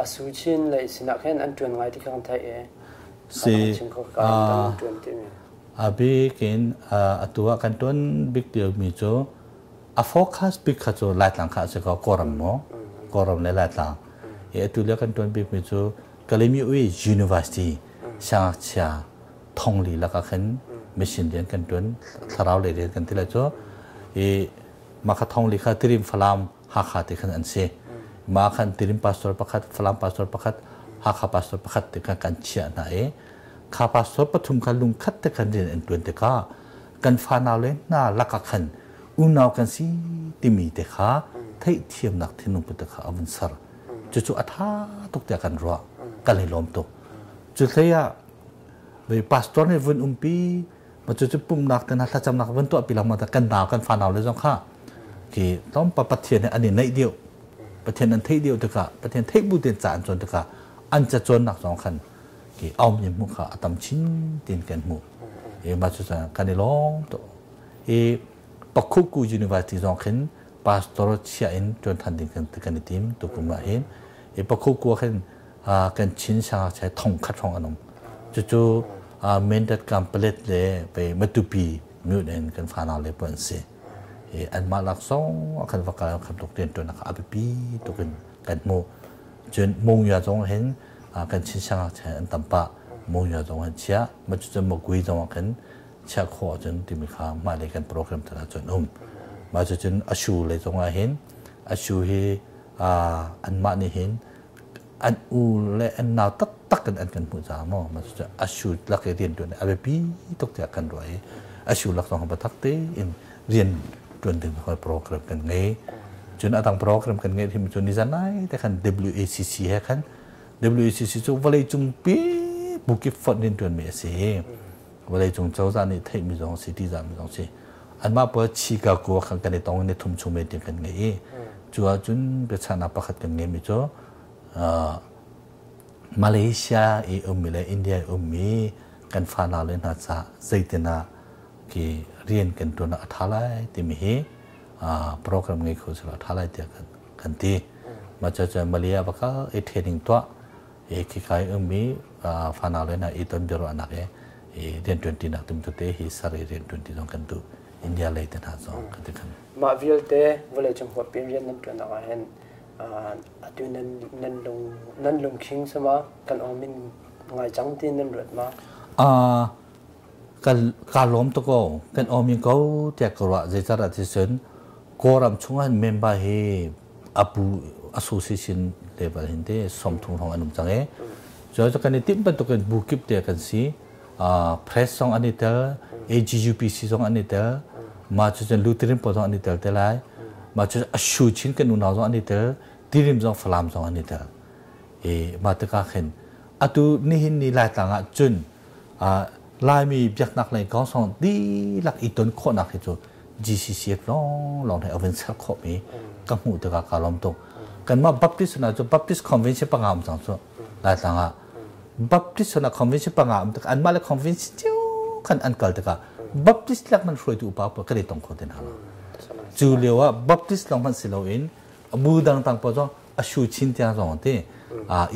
asu chin le sinak hen an tuan ngai ti kan thai e si abi kin atua kan tuan big deal mi chu a focus big kha chu lai tlang kha se ko koram mo koram le lai tlang e tu le kan tuan big mi chu Kalemi Ui University sang cha thong li la ka khan mission den kan tuan tharau le den kan ti la chu e ma kha thong li kha tirim falam ha kha te khan an se ma khan tirim pastor pakhat falam pastor pakhat ha kha pastor pakhat te kan kan chia na e kha pastor pathum kha lung khat te khan den an tuan te ka kan fa naw le na la ka khan u naw kan si ti mi te kha thei thiam nak thinung pu te kha avun sar chu chu atha tuk te kan ro kan le lom tuk chu theya ve pastor ne vun umpi ma chu chu pum nak te na tha cham nak vun to pilang ma ta kan naw kan fa naw le jong kha ki tom pa pathian ne ani nei dio pathian an thei dio te ka pathian thei bu ten cha an chon te ka an cha chon nak jong khan ki aum yin mu kha atam chin tin kan mu e ma chu cha kan long to e Pakhuku University jong khin pastor chia in chon than ding kan kan team to kuma hin e Pakhuku khin kan chin sa chai thong khat thong anom chu chu mentat complete le pe matupi mu den kan fa na le pon se e an ma lak song khan va ka khan tok ten to na ka pi to kan kan mu chen mong ya jong hen kan chin sa chai an tam pa mong ya jong hen chia ma chu chu mo gui jong khan chia kho chen ti mi kha ma le kan program ta chon ma chu chen asu le jong a hen asu hi an ma ni hin an u le an naw tak tak kan an kan mu za mo ma chu asu lak e rian tuan abe pi tok te kan roi asu lak tong ba tak te in rian tuan ding khoi program kan ngai chun atang program kan ngai him chun ni zanai te khan WACC he khan WCC cu vawlei cung pi bukip fonh in tuan mi a si. Vawlei cung cozah nih theih mi zong si, tihzah mi zong si. Anmah pawl Chicago khan kan i tong ni thum chung meeting kan ngei i cu ahcun biachahnak pakhat kan ngei mi cu Malaysia i ummi le India i ummi kan fanau le hna ca zeitin ah ki rian kan tuan ah a tha lai timi hi program ngei kho sila tha lai tiah kan ti. Mah cu Malaysia va kal i training tuah i khikai ummi fanau le hna i ton biaruahnak i rian tuanti nak tum tete hi sar i rian tuanti zong kan duh. India lei te hna zong kan ti khan. Mah vialte vawleicung huap in rian nan tuan ah hin atu nan lungkhing sama kan ong min ngai cang ti nan ruat ma? Ka lawm tuk ko. Kan awmin ko tiah ka ruah. Zeicahdah ti cun Kawlram chungah member hi apu association level hin te 30 hrawng an um cang i cu kan i timh bantukin bu kip te kan si. Press zong an i tel, AGUPC zong an i tel, ma cu cun Lutheran pawl zong an i tel te lai, ma cu Ashu Chin kan unau zong an i tel, Tirim zong Falam zong an i tel. I ma tikah khin atu nihin ni Laitlang ah cun Laimi biaknak lei kong song dihlak i ton khawhnak hi cu GCCF lawnglawng he a vun ser khawhmi ka hmuh tikah ka lawm tuk. Kanmah Baptist hna cu Baptist Convention panga um cang cu Laitlang ah. Baptist hna Convention panga um tikah anmah le convention cio khan an kal tikah Baptist lak man hruaitu upa pawl kan i tong kho te hna lo. Cu lio ah Baptist lawng hmanh si loin bu dang tang pawl zong a shu chin tiang zong te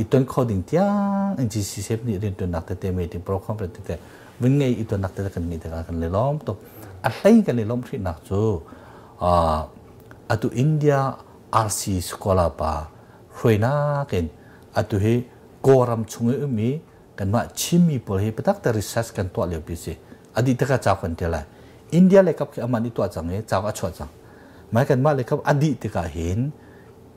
i ton kho ding tiang in GCCF nih riantuannak tete meeting pro conference tete vun ngei i tonnak tete kan ngei tikah kan le lawm tuk. A hlei kan i lawm hrihnak cu atu India RC Scholar pa hruainak in atu hi Kawlram chung i ummi kanmah Chinmi pawl hi patak te research kan tuah lio pi si. Adi taka cauk kan tial lai. India le kap khi aman i tuah cang i cauk a chuah cang. Mai kanmah le kap adi tikah hin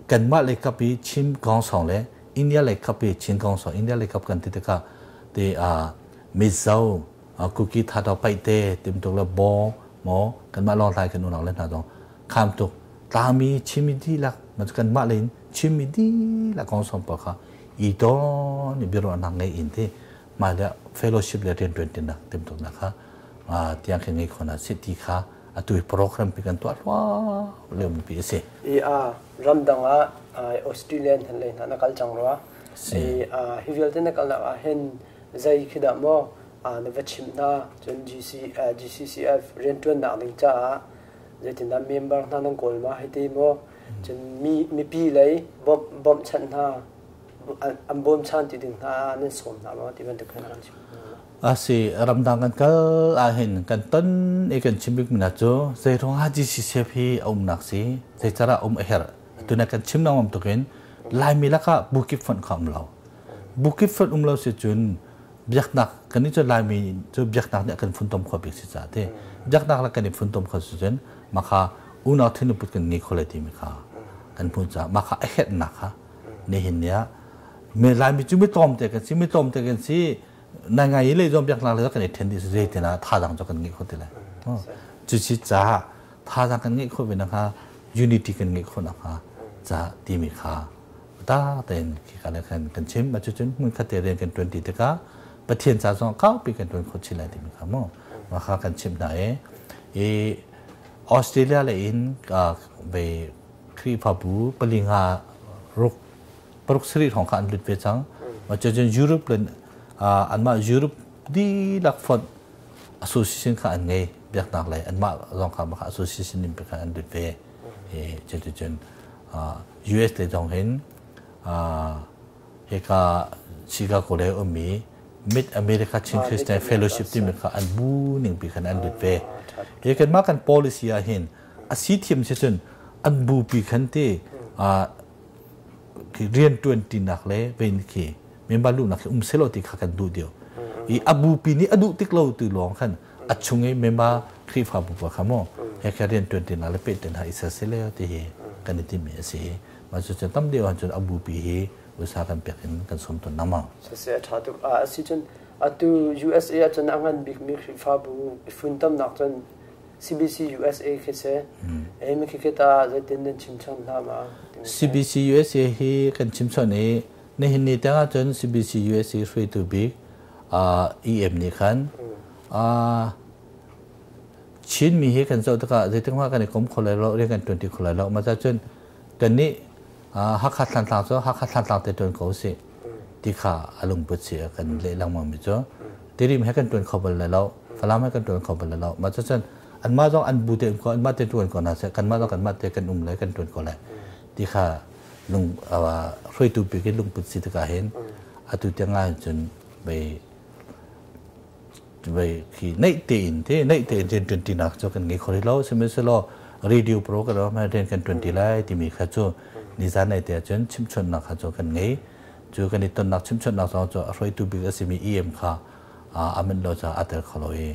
kanmah le kap i Chin Kawngsong le India le kap i Chin Kawngsong India le kap kan ti tikah te a Mizo Kuki Thado Paite timtuk le Bo mo kanmah Lawngtlai kan unau le hna zong kham tuk tlangmi Chinmi dihlak ma cu kanmah le in Chinmi dihlak Kawngsong pawl kha i ton i biaruahnak ngei in ti mah le fellowship le riantuan tinak timtuknak kha tiang khi ngei khona si ti kha atu hi program pi kan tuah hluah lio mi pi a si. I a ramdang ah Australian han lei hna na kal cang rua. I hi vialte na kalnak ah hin zei khi dah maw na va chimh hna, cun GC GCCF riantuannak ding caah zeitindah member hna nan kawl ma hei ti maw, cun mi mipi lei bawmhchanh hna an bawmchan ti ding hna nan sawm hna maw ti bantuk khan kan chim. Asi, ramdang kan kal ahhin kan ton i kan chim bik mi hna cu zeiruang ah GCCF hi a umnak si, zeicarah um a herh. Tuna kan chim lengmang tukin Laimi lakah bukip fonh kha um lo. Bukip fonh um lo si cun biaknak kan nih cu Laimi cu biaknak nih a kan funtom kho bik si ca ti. Biaknak le kan i funtom kho si cun maka unau thinlungput kan ngei kho lai timi kha kan hmuh caah maka a herhnak kha nihin ni ah Laimi cu mi tlawmte kan si, mi tlawmte kan si. Na ngai le zong biaknak le kan i then dih zeitin ah thazang cu kan ngeih kho ti lai. Cuci caah thazang kan ngeih khawh ve nakhnga, unity kan ngeih khawh nakhnga ca timi kha ta tein khi ka le khan kan chim. Cucun hmun khat te rian kan tuan ti tikah Pathian ca zong kaupi kan tuan khawh chin lai timi kha mu mah kha kan chimh hna i Australia le in ve Khrihfabu pali nga ruk paruk sarih hrawng kha an lut ve cang. Cucun Europe le anmah Europe dihlak fonh association kha an ngei, biaknak lei anmah zong kha mah association in khan an lut ve. Cuticun US le zong hin hika Chicago le ummi Mid America Chin Christian Fellowship timi kha an bu ning pi khan an lut ve. Hi kan mah kan policy ah hin a si thiam si cun an bu pi khan ti rian tuan tinak le vein khi member luhnak khi um selo ti kha kan duh dio. I a bupi nih a duh tik lo tu lawng khan a chung i member Khrihfabu pa kha mo he kha rian tuan tinak le peh ten ha isa sele ti hi kan i timi a si. Ma cu cun tam deuh cun a bupi hi usa kan pek in kan som ton nama. Se tha tuk a si. Cun atu USA ah cun a ngan bik mi Khrihfabu funtamnak cun CBC USA khi si. Mi khi ta zeitin nan chim chon hna ma? CBC USA hi kan chim chon i Nihin ni tiang ahcun CBC USA hruaitu bik EM nih khan Chinmi hi kan zoh tikah zeitik hmanh kan i kom kho lai lo, rian kan ṭuan ti kho lai lo. Mah cun kannih Hakha Thlantlang cu Hakha Thlantlang te ṭuan ko usih ti kha a lungput si kan leh lengmang mi cu Tirim he kan ṭuan kho bal lai lo, Falam he kan ṭuan kho bal lai lo. Mah cun anmah zong an bu te um ko, anmah te ṭuan ko hna seh, kanmah zong kanmah te kan um lai, kan ṭuan ko lai ti kha lung hruaitu bik in lungput si tikah hin atu tiang ah cun bei vei khi neih tein te neih tein rian ṭuan ṭinak cu kan ngei kho rih lo. Sihmanhsehlaw radio program ah rian kan ṭuan ṭi lai timi kha cu nizan nai te ahcun chimchawnhnak kha cu kan ngei. Cu kan i tonnak chimchawnhnak zong cu a hruaitu bik a simi EM kha a minh lo caah a tel kho lo i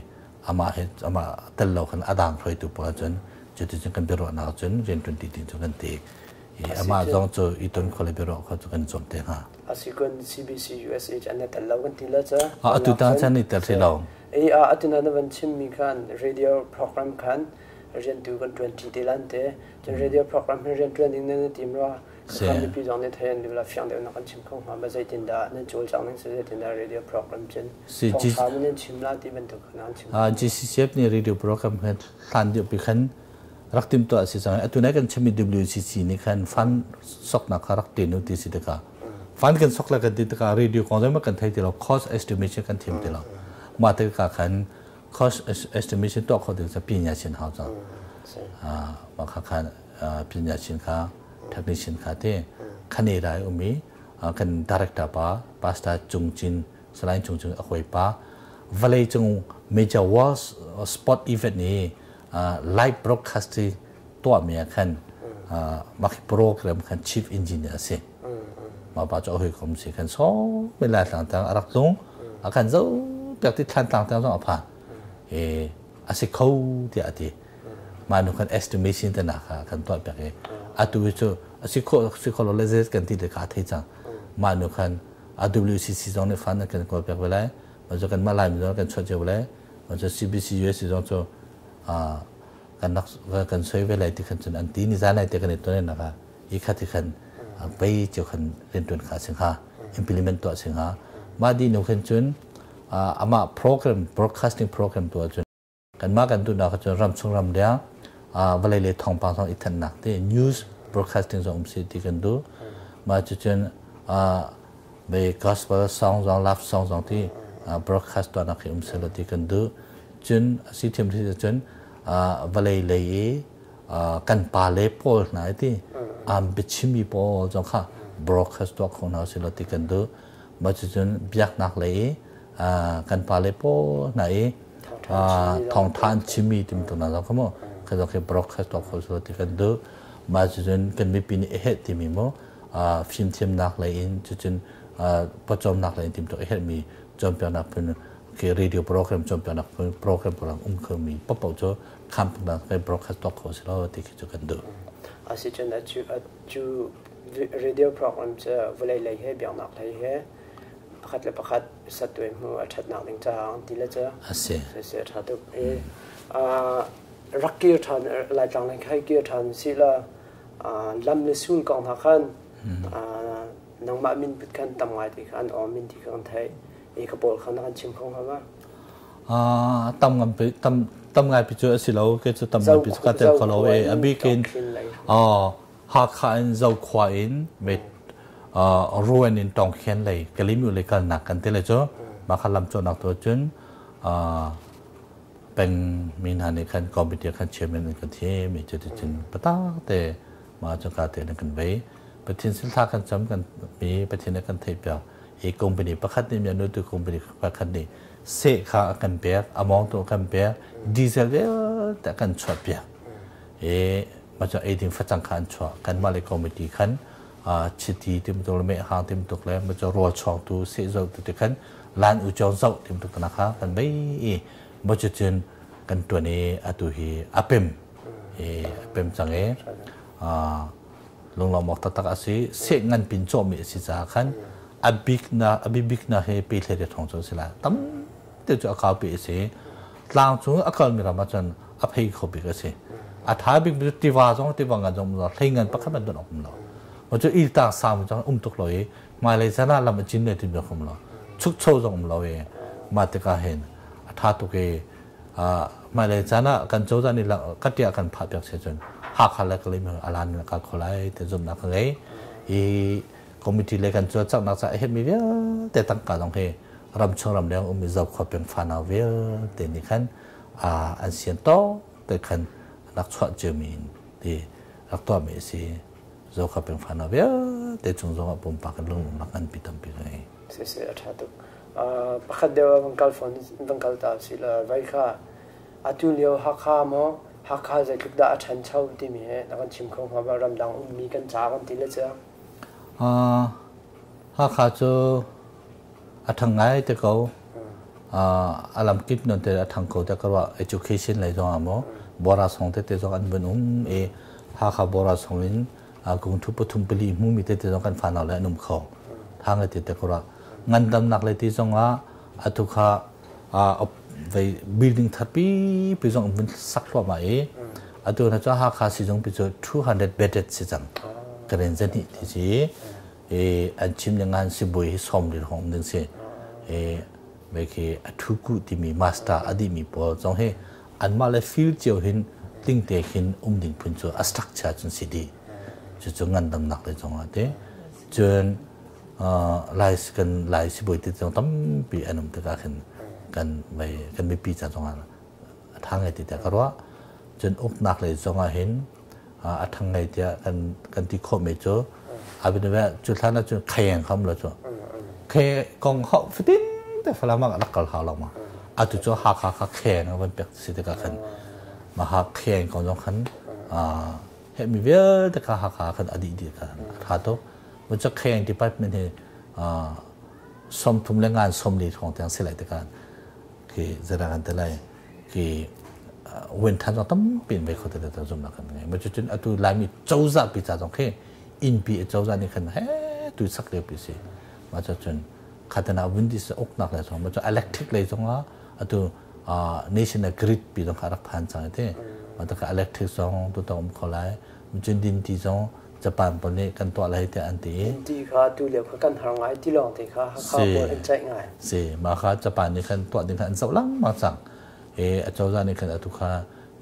amah he amah tel lo khan a dang hruaitu pawl ahcun cuticun kan biaruahnak cun rian ṭuan ṭi ding cu kan ti i amah zong cu i ton kho le biaruah kho cu kan zuam te hnga. Asikun CBC USA an tel lo kan ti la ca. Atu ta chan i tel lo. E a atu na van chim mi khan radio program khan rian tu kan tuan ti te lan te cun radio program hin rian tuan ding nan tim ra kan mipi zong nih thei an la fiang deuh na kan chim kho hnga ma zeitin dah nan cawl cang ning se zeitin dah radio program cun thawngtha nan chim la ti bantuk nan chim. GCCF nih radio program khan hlan deuh pi khan rak timtuah a si cang. Atu nai kan chimmi WCC nih khan fund soknak kha rak tin u ti si tikah fund kan sok le kan ti tikah radio kong zeihmanh kan thei ti lo, cost estimation kan thiam ti lo. Mah tikah khan cost estimation tuah kho ding cu pinya chin hau cang. Mah kha khan pinya chin kha technician kha te khane rai umi kan director pa Pastor Cung Cin Salai Cung Cin a hoi pa vawlei cung major world sport event ni live broadcasting tuahmi ah khan mah program khan chief engineer a si. Mah pa cu a hawikom si khan so mi lai tlang tang a rak tlung a kan zo piak ti thlan tlang tang zong a phan e a si kho tiah a ti. Mah nu khan estimation te nak kha kan tuah piak i atu cu a si kho si kho lo le zet kan ti le ka thei cang. Mah nu khan WCC zong nih fund kan kawl piak ve lai, mah cu kan mah lai mi zong kan chuah cio lai, cu CBC US zong cu kan rak kan soi ve lai ti khan cun an ti. Ni zan lai te kan i ton nak ah i khat i khan pei cio khan riantuan kha sing ha implement tuah sing ha. Mah di nu khan cun amah program broadcasting program tuah cun kanmah kan duhnak cun ram chung ram leng vawlei le thawngpang zong i thannak te news broadcasting zong um si ti kan duh. Mah cu cun be gospel song zong love song zong ti broadcast tuahnak hi um selaw ti kan duh. Cun a si thiam thi cun vawlei lei i kan pa le pawl hna ti am biachimi pawl zong kha broadcast tuah kho hna selaw ti kan duh. Mah cucun biaknak lei i kan pa le pawl hna i thawngtha an chimmi tim tu hna zong kha mu kha zong khi broadcast tuah kho selaw ti kan duh. Mah cucun kan mipi nih a heh timi mu fimthiamnak lei in cucun pawcawmnak lei in timtuak i herhmi cawnpiaknak phun ke radio program cawnpiaknak phun program program um khomi paohpaoh cu khamnak ke broadcast tuah kho si lo ti khi cu kan duh. Asicun cu radio program cu vawlei lei he biaknak lei he pakhat le pakhat sattuai hmu a ṭhatnak ding caah an ti le cu asi si ṭha tuk i rak kir ṭhan Laitlang lei khai kir ṭhan si la lam le sul kong hna khan nangmah min put khan tam ngai ti kha an aw min ti kha kan theih i ka pawl kha na kan chim kho hnga ma? Tam ngam tam tam ngai pi cu a si lo ke cu tam ngai pi cu ka tel kho lo e. A bikin Hakha in Zokhua in met Ruan in Tongkhen lei Kalimu lei kalnak kan te le cu mah kha lam cawhnak tu cun peng mi hna nih khan committee khan chairman an kan thim i cuticun pata te mah cu ka te kan vei. Pathian sin thla kan cam kan mi Pathian nih kan theih piak i company pakhat nih mi tu company pakhat nih seh kha a kan pek, a mawng tu a kan pek, diesel vialte a kan chuah piak i mah cu eiding facang kha an chuah. Kanmah le committee khan chiti timtuk le meh hang timtuk le mah cu rawl chuangtu seh zoh tu ti khan lan u chong zoh timtuk na kha kan vei i mah cucun kan tuan i atu hi a pem i a pem cang i lunglawm awk taktak a si. Seh ngan pin cawhmi a si caah khan a bik na a bibik na he pe hle thong cu si lai tam te cu a kau pi a si. Tlang cu a kalmi ram ahcun a phei kho bik a si. A tha bik tiva zong tiva ngan zong hlei ngan pakhat man don um lo. Ma cu il tang sang zong um tuk lo i Hmailei caan ah lam a cin le tim zong um lo. Chukcho zong um lo i mah tikah hin a ṭha tuk i hmailei caan ah kan cozah nih ka tiah kan phah piak si cun Hakha le Kalaymyo alan in a kal kho lai ti zumhnak ka ngei. I committee le kan cawlcanghnak caah a herhmi vialte tangka zong hi ramchung ramleng ummi Zokhua peng fanau vialte nih khan an sian tawk te khan rak chuah ciomi in ti rak tuahmi a si. Zokhua peng fanau vialte cung zongah pumpak in lunglawmhnak nganpi tampi ka ngei. Siseh a ṭha tuk. Pakhat deuh ah van kal fawn van kal ta usih law vai kha atu lio Hakha maw Hakha zeitluk dah a ṭhancho timi he na kan chim kho hnga ma ramdang ummi kan ca kan ti le cu? Hakha cu a ṭhang ngai te ko. A lamkip non te a ṭhang ko te ka ruah. Education lei zong ah maw Bora song tete zong an vun um i Hakha Bora song in kung thu pathum pali hmumi tete zong kan fanau le an um kho. Tha ngai te te ka ruah. Ngandamnak lei ti zong ah atu kha vei building tharpi pi zong vun sak hluahmah i atu na cu Hakha sizung pi cu 200 bedded si cang. Karen zani ti si i an chim ning an sibawi hi som lir hong ding si. I ve khi a thuku timi master a dihmi pawl zong hi anmah le field cio hin tling te khin um ding phun cu a structure cun si dih. Cucu ngandamnak le zong ah te. Cun Lai kan Lai sibawi te zong tampi an um tikah khin kan vei kan mipi ca zong ah a ṭha ngai ti tiah ka ruah. Cun uknak lei zong ah hin a ṭhang ngai tiah kan kan ti khawhmi cu abinve cu hlan ah cun kheng kham lo cu khe kong hau fatin te Falam ah rak kal hau lo ma atu cu Hakha kha kheng van pek si tikah khan maha kheng kong zong khan hemi vialte kha Hakha khan a dih dih kha a ṭha tuk. Kheng department hi 30 le ngan 40 thong tiang si lai tikah khi zara kan te lai khi wen than zong tampi in ve kho te te zum kan ngai ma cun atu Laimi cozah pi ca zong khi inn pi cozah nih khan he tu sak lio pi si ma cun khatana wundi sa uknak le zong ma cu electric lei zong ah atu national grid pi zong kha rak phan cang te ma ta ka electric zong tu ta um kho lai cun din ti zong Japan pawl nih kan tuah lai tiah an ti. Ti kha tu lio kha kan har ngai ti lawng te kha Hakha pawl an ceih ngai. Si, mah kha Japan nih khan tuah ding kha an zoh lengmang cang. E acozah nih khan atu kha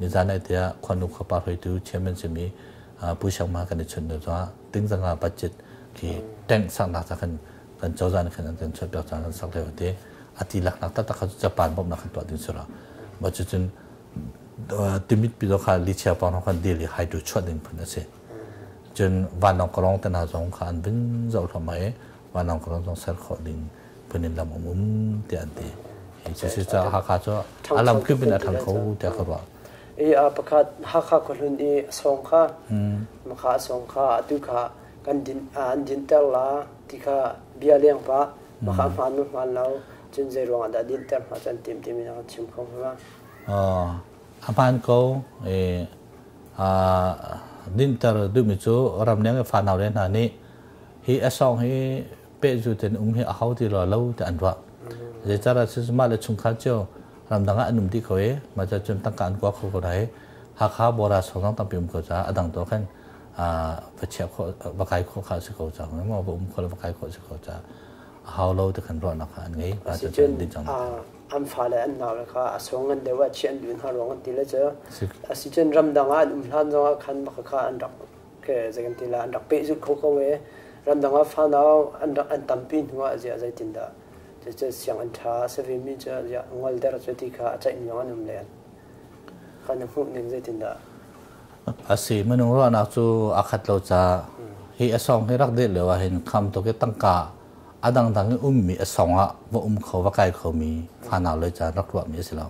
nizan ai tiah khuanu khuapa hruaitu chairman simi Pu Siang Ma kan i chun nu cungah tingzanga budget khi tank saknak ca khan kan cozah nih khan an kan chuah piak cang kan sak lio te ati laknak taktak kha Japan bawmhnak kan tuah ding sura. Ma cucun Timit pi kha lichia pang khan dil i hydro chuah ding phun a si. Cun vanlawng kalawng te hna zong kha an vun zoh thluahmah i vanlawng kalawng zong ser khawh ding phun in lam um um tiah an ti. Hi cu si caah Hakha cu a lam kip in a ṭhang kho tiah ka ruah. I a pakhat Hakha khuahlun i a sawng kha makha a sawng kha atu kha kan din an dinter la ti kha bia leng pa makha hmaan ma hmaan lo cun zei ruangah dah dinter hma can tim timi na kan chim kho hnga? A hmaan ko. Dinter duhmi cu ramleng i fanau le hna nih hi a sawng hi pehzu ten um hi a hau ti lo lo ti an ruah. Zeicahtiah cu mah le chungkhar cio ramdang ah an um dih ko i mah cu cun tangka an kua kho ko hna i Hakha Bora sawng zong tampi um ko caah a dang tuah khan va chiah khawh va kai khawh kha a si ko cang maw va um khawh le va kai khawh a si ko caah a hau lo ti khan ruahnak kha an ngei. An fale an nau le kha a sung ngan deuh ah chiah an duh hna ruang an ti le cu asicun ramdang ah an um hlan zong ah khan bak kha an rak ke zei kan ti la an rak pehzulh kho ko e ramdang ah fanau an rak an tampi hnu ah ziah zeitindah cucu sianginn ṭha a si ve mi cu ziah ngol der cu ti kha a ceih mi zong an um len kha na hmuh ning zeitindah? Asi minung ruahnak cu a khat lo ca hi a song hi rak deh lio ah hin kham tuk i tangka a dangdang i ummi a song ah va um kho va kai khomi fanau le caan rak ruahmi a si lo.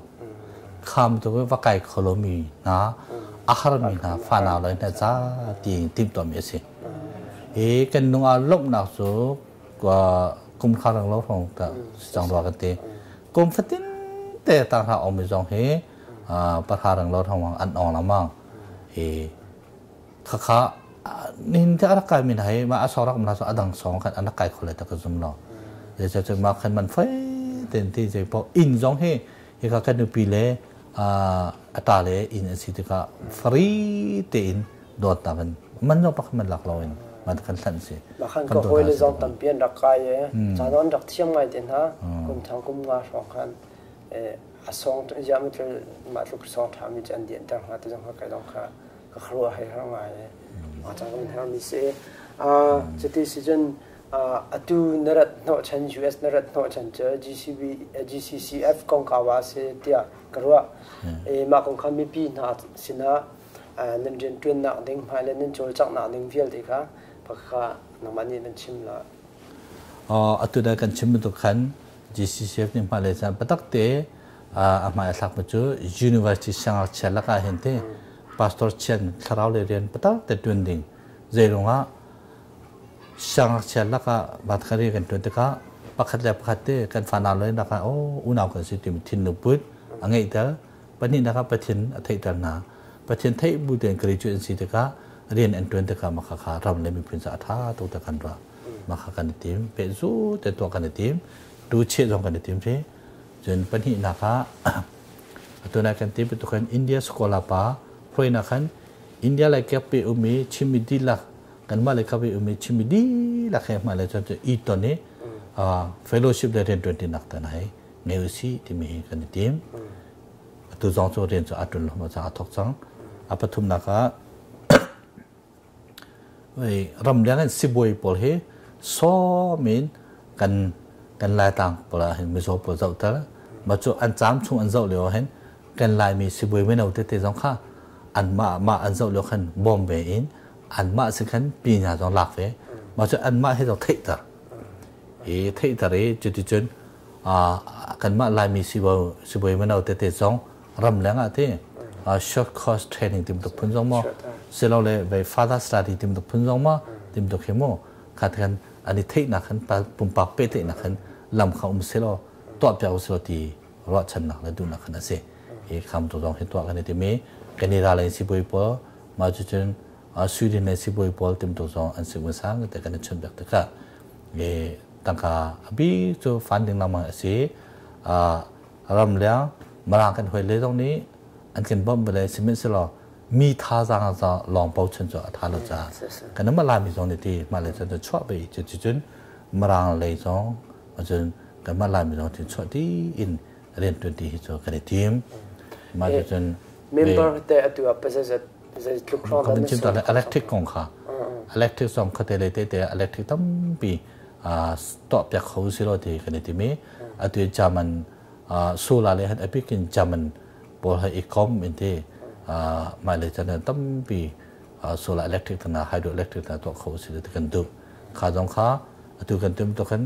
Kham tu va kai kho lomi hna a harmi hna fanau le hna ca tiin timhtuahmi a si. Hi kan nung ah lawmhnak cu kum kha rang lo hrawng ta cang rua kan ti. Kum fatin te tang hra omi zong hi pahra rang lo hrawng an ong lengmang. Hi Khakha nihin te a rak kaimi hna hi mah a sawng rak um hna a dang sawng khan an rak kai kho lai tak ka zum lo. Zeicah mah khan man fai ten ti zei paoh inn zong hi hika kan nupi le a ta le inn an si tikah free tein dawtnak in man zong pakhat man lak loin Ma kan hlan si. Ma khan ka hawi le zong tampi an rak kai e. Ca an rak thiam ngai te hna. Kum thang kum nga hrawng khan a song ya mi tlul ma tluk song tha mi an dian ter hnga te zong kha kai dong kha ka kharu hai har ngai e. Ma chang kan her mi si. Cuti si cun atu narat hnawh chan US narat hnawh chan cu GCB GCCF kong kawa si tiah ka ruah. E mah kong kha mipi hna sinah nan rianṭuannak ding hmai le nan cawlcanghnak ding vialte kha pakha nangmah nih nan chim la. Atu da kan chim bantuk khan GCCF nih hmailei caan patak te a hmai a thlak mi cu university siangngakchia lakah hin te pastor chian thlarau le rian patak te ṭuan ding zeirungah siangngakchia lakah vatkari kan ṭuan tikah pakhat le pakhat te kan fanau le nakah oh unau kan si timi thinlung put a ngeihter. Pahnihnak ah Pathian a theihter hna. Pathian theih bu tein graduate an si tikah rian an ṭuan tikah mah kha ram le miphun caah a ṭha tuk te kan ruah. Mah kha kan i tim. Pehzu te tuah kan i tim. Tu cheh zong kan i tim si. Cun pahnihnak ah atu nai kan ti bantuk khan India scholar pa hruainak khan India lai kep pe um i Chinmi dihlak kanmah le kap i um i Chinmi dihlak he hmai le cun i ton i fellowship le rianṭuan tinak tan hei ngei usih timi hi kan i tim. Atu zong cu rian cu a ṭun lo ca a thawk cang. A pathumnak ah ramleng in sibawi pawl hi sawm in kan kan Laitlang pawl ah hin mizaw pawl zohter. Mah cu an caam chung an zoh lio ah hin kan Laimi sibawi mino tete zong kha anmah mah an zoh lio khan bawm ve in anmah si khan pinya zong lak ve. Mah cu anmah hi zong theihter. I theihter i cuticun kanmah Laimi sibawi mino tete zong ramleng ah ti short course training tim tuk phun zong maw silole vei further study tim tuk phun zong maw tim tuk hi mu kha khan an i theihnak khan pumpak pehtlaihnak khan lam kha um selaw tuah piak usilo ti ruahchannak le duhnak khan a si. Hi kham tu zong hi tuah kan i timi Canada lei sibawi pawl mah cucun Sweden lei sibawi pawl tim tuk zong an si sang te kan i chun bek tikah tangka a bi cu funding lengmang a si. Ramleng Mirang kan hoi le zong nih an kan bawmh bale sihmanhsehlaw mi thazaang za lawng bochan cu a tha lo caah kan mah Laimi zong nih ti mah le cun chuah ve cu cun Mirang lei zong cun kanmah Laimi zong tin chuah ti in rian tuan ti hi cu kan i tim. Mah cu cun member te atu ah pazazat zeitluk hrawng dah nan chim electric kong kha electric zong kha te le te te electric tampi tuah piak kho si lo ti kan i timi. Atu German solar le han epic in German pawl ha i kom in ti mai le chan tampi solar electric tana hydroelectric tana tuah kho si ti kan duh. Kha zong kha atu kan tum to khan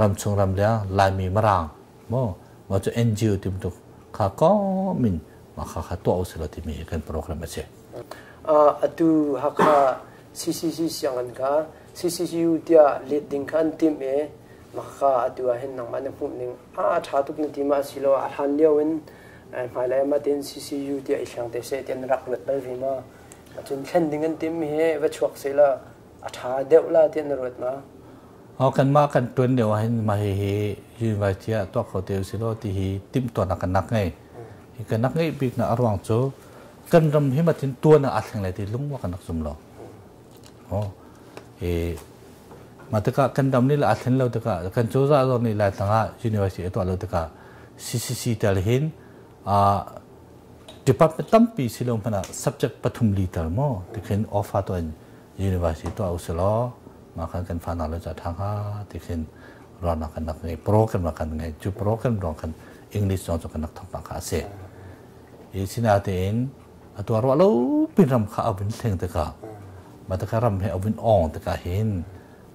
ram chung ram leng Laimi Mirang mo ma cu NGO tim tuk kha kom in ma kha kha tuah usila timi kan program a si. Atu Hakha CCC sianginn kha CCCU tiah let ding kha an timh i mah kha atu ah hin nangmah na hmuh ning a ṭha tuk na ti ma asilo a hlan lio in hmailei ah matin CCU tiah i thleng te seh tiah na rak ruat bal ve ma? Cun thlen ding an timh hi va chuak seh la a ṭha deuh la tiah na ruat ma? Kanmah kan ṭuan lio ah hin mah hihi university ah tuah kho te usih law ti hi timhtuahnak kan nak ngei. Hi kan nak ngeih bik nak a ruang cu kan ram hi matin tuan ah aa thleng lai ti lung kan rak zum lo. Oh, e mah tikah kan ram nih aa thlen lo tikah kan cozah zong nih Laitlang ah university a tuah lo tikah CCC tel hin department tampi si lo hmanh ah subject pathum li tal maw tikhin offer tuah in university tuah usih law mah khan kan fa le ca ṭha hnga ti khin ruahnak kan rak ngei, program kan ngei. Cu program ruang khan English zong cu kan rak thawk kha a si. I sinatein atu ruah lo pin ram kha a vun thleng tikah mah tikah ram he a vun ong tikah hin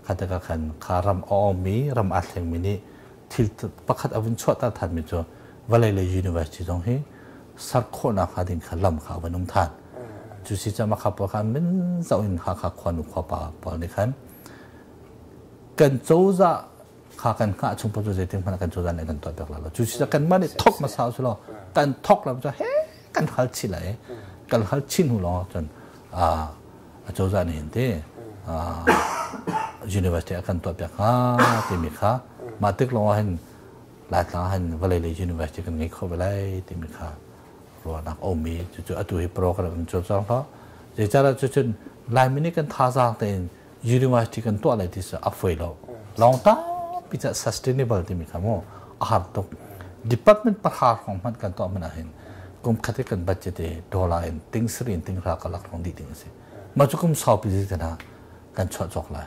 kha tikah khan kha ram a ongmi ram aa thlengmi nih thil pakhat a vun chuahter thanmi cu vawlei le university zong hi ser khawhnak hnga ding kha lam kha a van um than. Cu si cama kha pawl khan min zoh in Hakha khuanu khuapa pawl nih khan kan cozah kha kan hngah chung pawl cu zeitin hmanh kan cozah nih kan tuah piak lai lo. Cu si kan mah nih thok hmasa usih law kan thok lam cu he kan hal chih lai, kan hal chin hnu lawng cun a cozah nih hin ti university a kan tuah piak hnga timi kha mah tik lawng ah hin Laitlang ah hin vawlei lei university kan ngei kho ve lai timi kha ruahnak a um i cucu atu hi program in cawlcang hlah. Zeicahtiah cucun Laimi nih kan thazaang tein University kan tuah lai ti cu a foi lo. Long tampi ca sustainable timi kha mu a har tuk. Department pahra hrawng hmanh kan tuah hmanh ahhin kum khat i kan budget i dollar in ting sari in ting ra ka lak hrawng dih ding a si. Mah cu kum saupi zi te hna kan chuah cawk lai.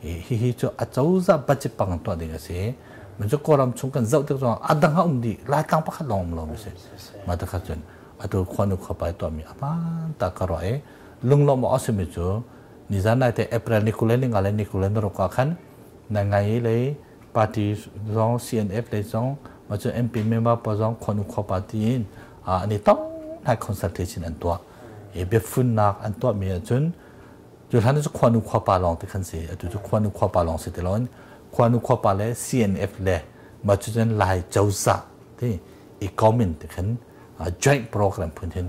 Hihi cu a cozah budget pang tuah ding a si. Mun cu Kawlram chung kan zoh tik zong a dang a um dih. Laitlang pakhat lawng um lo mi si. Mah te kha cun atu khuanu khuapai tuahmi a hmaan ta ka ruah i lunglawm awk a simi cu nizan nai te April ni 25 le ni 26 ah khan na ngai lei party zong CNF lei zong ma cu MP member pa zong khuanu khuapa tiin an i tong nai consultation an tuah i biafunnak an tuahmi ahcun cu hlan cu khuanu khuapa lawng te khan si atu cu khuanu khuapa lawng si ti loin khuanu khuapa le CNF le ma cu cun Lai cozah ti i comment te khan joint program phun hin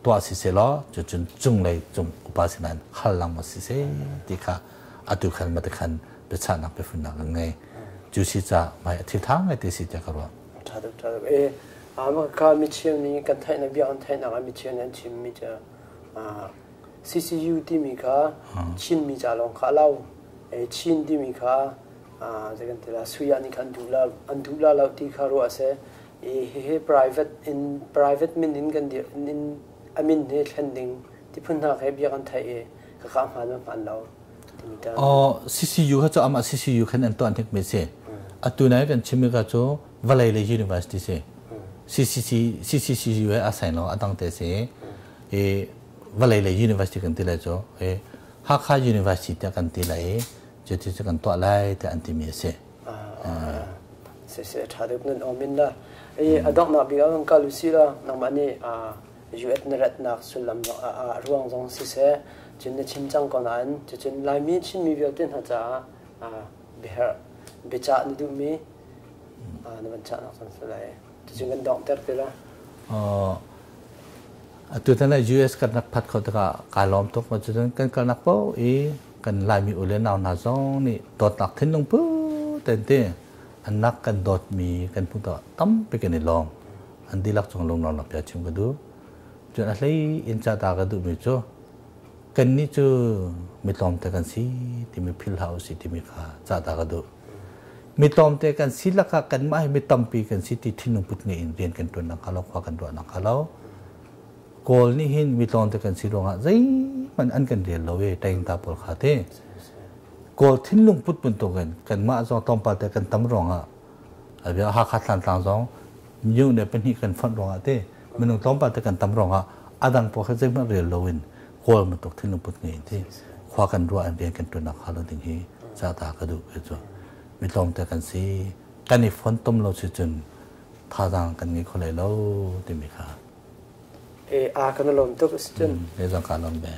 tuah si se law cucun cunglei cung upa sinain hal lang ma si se ti kha atu khan ma te khan biachahnak biafunnak an ngei cu si ca mai a thil tha ngai te si tiah ka ruah. Tha tuk, tha tuk. E ama ka mi cheu nih kan theih na bia kan theih nak ah mi cheu nih an chim mi cu CCU timi kha Chin mi ca lawng kha a lo. E Chin timi kha zei kan ti la suya nih khan duh la an duh la lo ti kha ruah se. Hihi private in private min in kan dir in a min hi thlen ding ti phun hna he bia kan theih i ka ka hmaan ma hmaan lo timi ta. Oh, CCU kha cu amah CCU khan an tuah hnik mi si. Atu nai kan chimmi kha cu vawlei le university si. CCC CCCU he a sain lo adang te si. I vawlei le university kan ti lai cu i Hakha University tiah kan ti lai i cuti cu kan tuah lai tiah an timi a si. Siseh ṭha deuh nan awm in la i a donghnak bik ah kan kal usih law nangmah nih US na ratnak sullam a ruang zong siseh cun na chim cang ko nain cucun Laimi Chinmi vialte hna caah biaherh biacah na duhmi na van cahnak zong si lai cucun kan donghter te la. Atu tan US kan rak phat kho tikah kai lawm tuk ma cucun kan kalnak paoh i kan Laimi u le nau hna zong nih dawtnak thinlung pu ten te an nak kan dawtmi kan hmuh tikah tampi kan i lawm. An dihlak cung lunglawmnak bia chim ka duh. Cun a hlei in ca ta ka duhmi cu kannih cu mi tlawmte kan si timi philh hlah usih timi kha ca ta ka duh. Mi tlawmte kan si lakah kanmah hi mi tampi kan si ti thinlung put ngei in rian kan ṭuan nak hnga lo, khua kan ruah nak hnga lo. Kawl nih hin mi tlawmte kan si ruangah zeihmanh an kan rel lo i taingta pawl kha te. Kawl thinlung put bantukin kanmah zong tlawmpal te kan tam ruangah abia Hakha Thlantlang zong myo ne pahnih kan fonh ruangah te minung tlawmpal te kan tam ruangah adang pawl kha zeihmanh rel loin Kawl bantuk thinlung put ngei in ti khua kan ruah in rian kan ṭuan nak hnga lo ding hi ca ta ka duh ke cu mi tlawmte kan si kan i fontom lo si cun thazaang kan ngei kho lai lo timi kha. E a kan lawm tuk si cun. E zong ka lawm ve.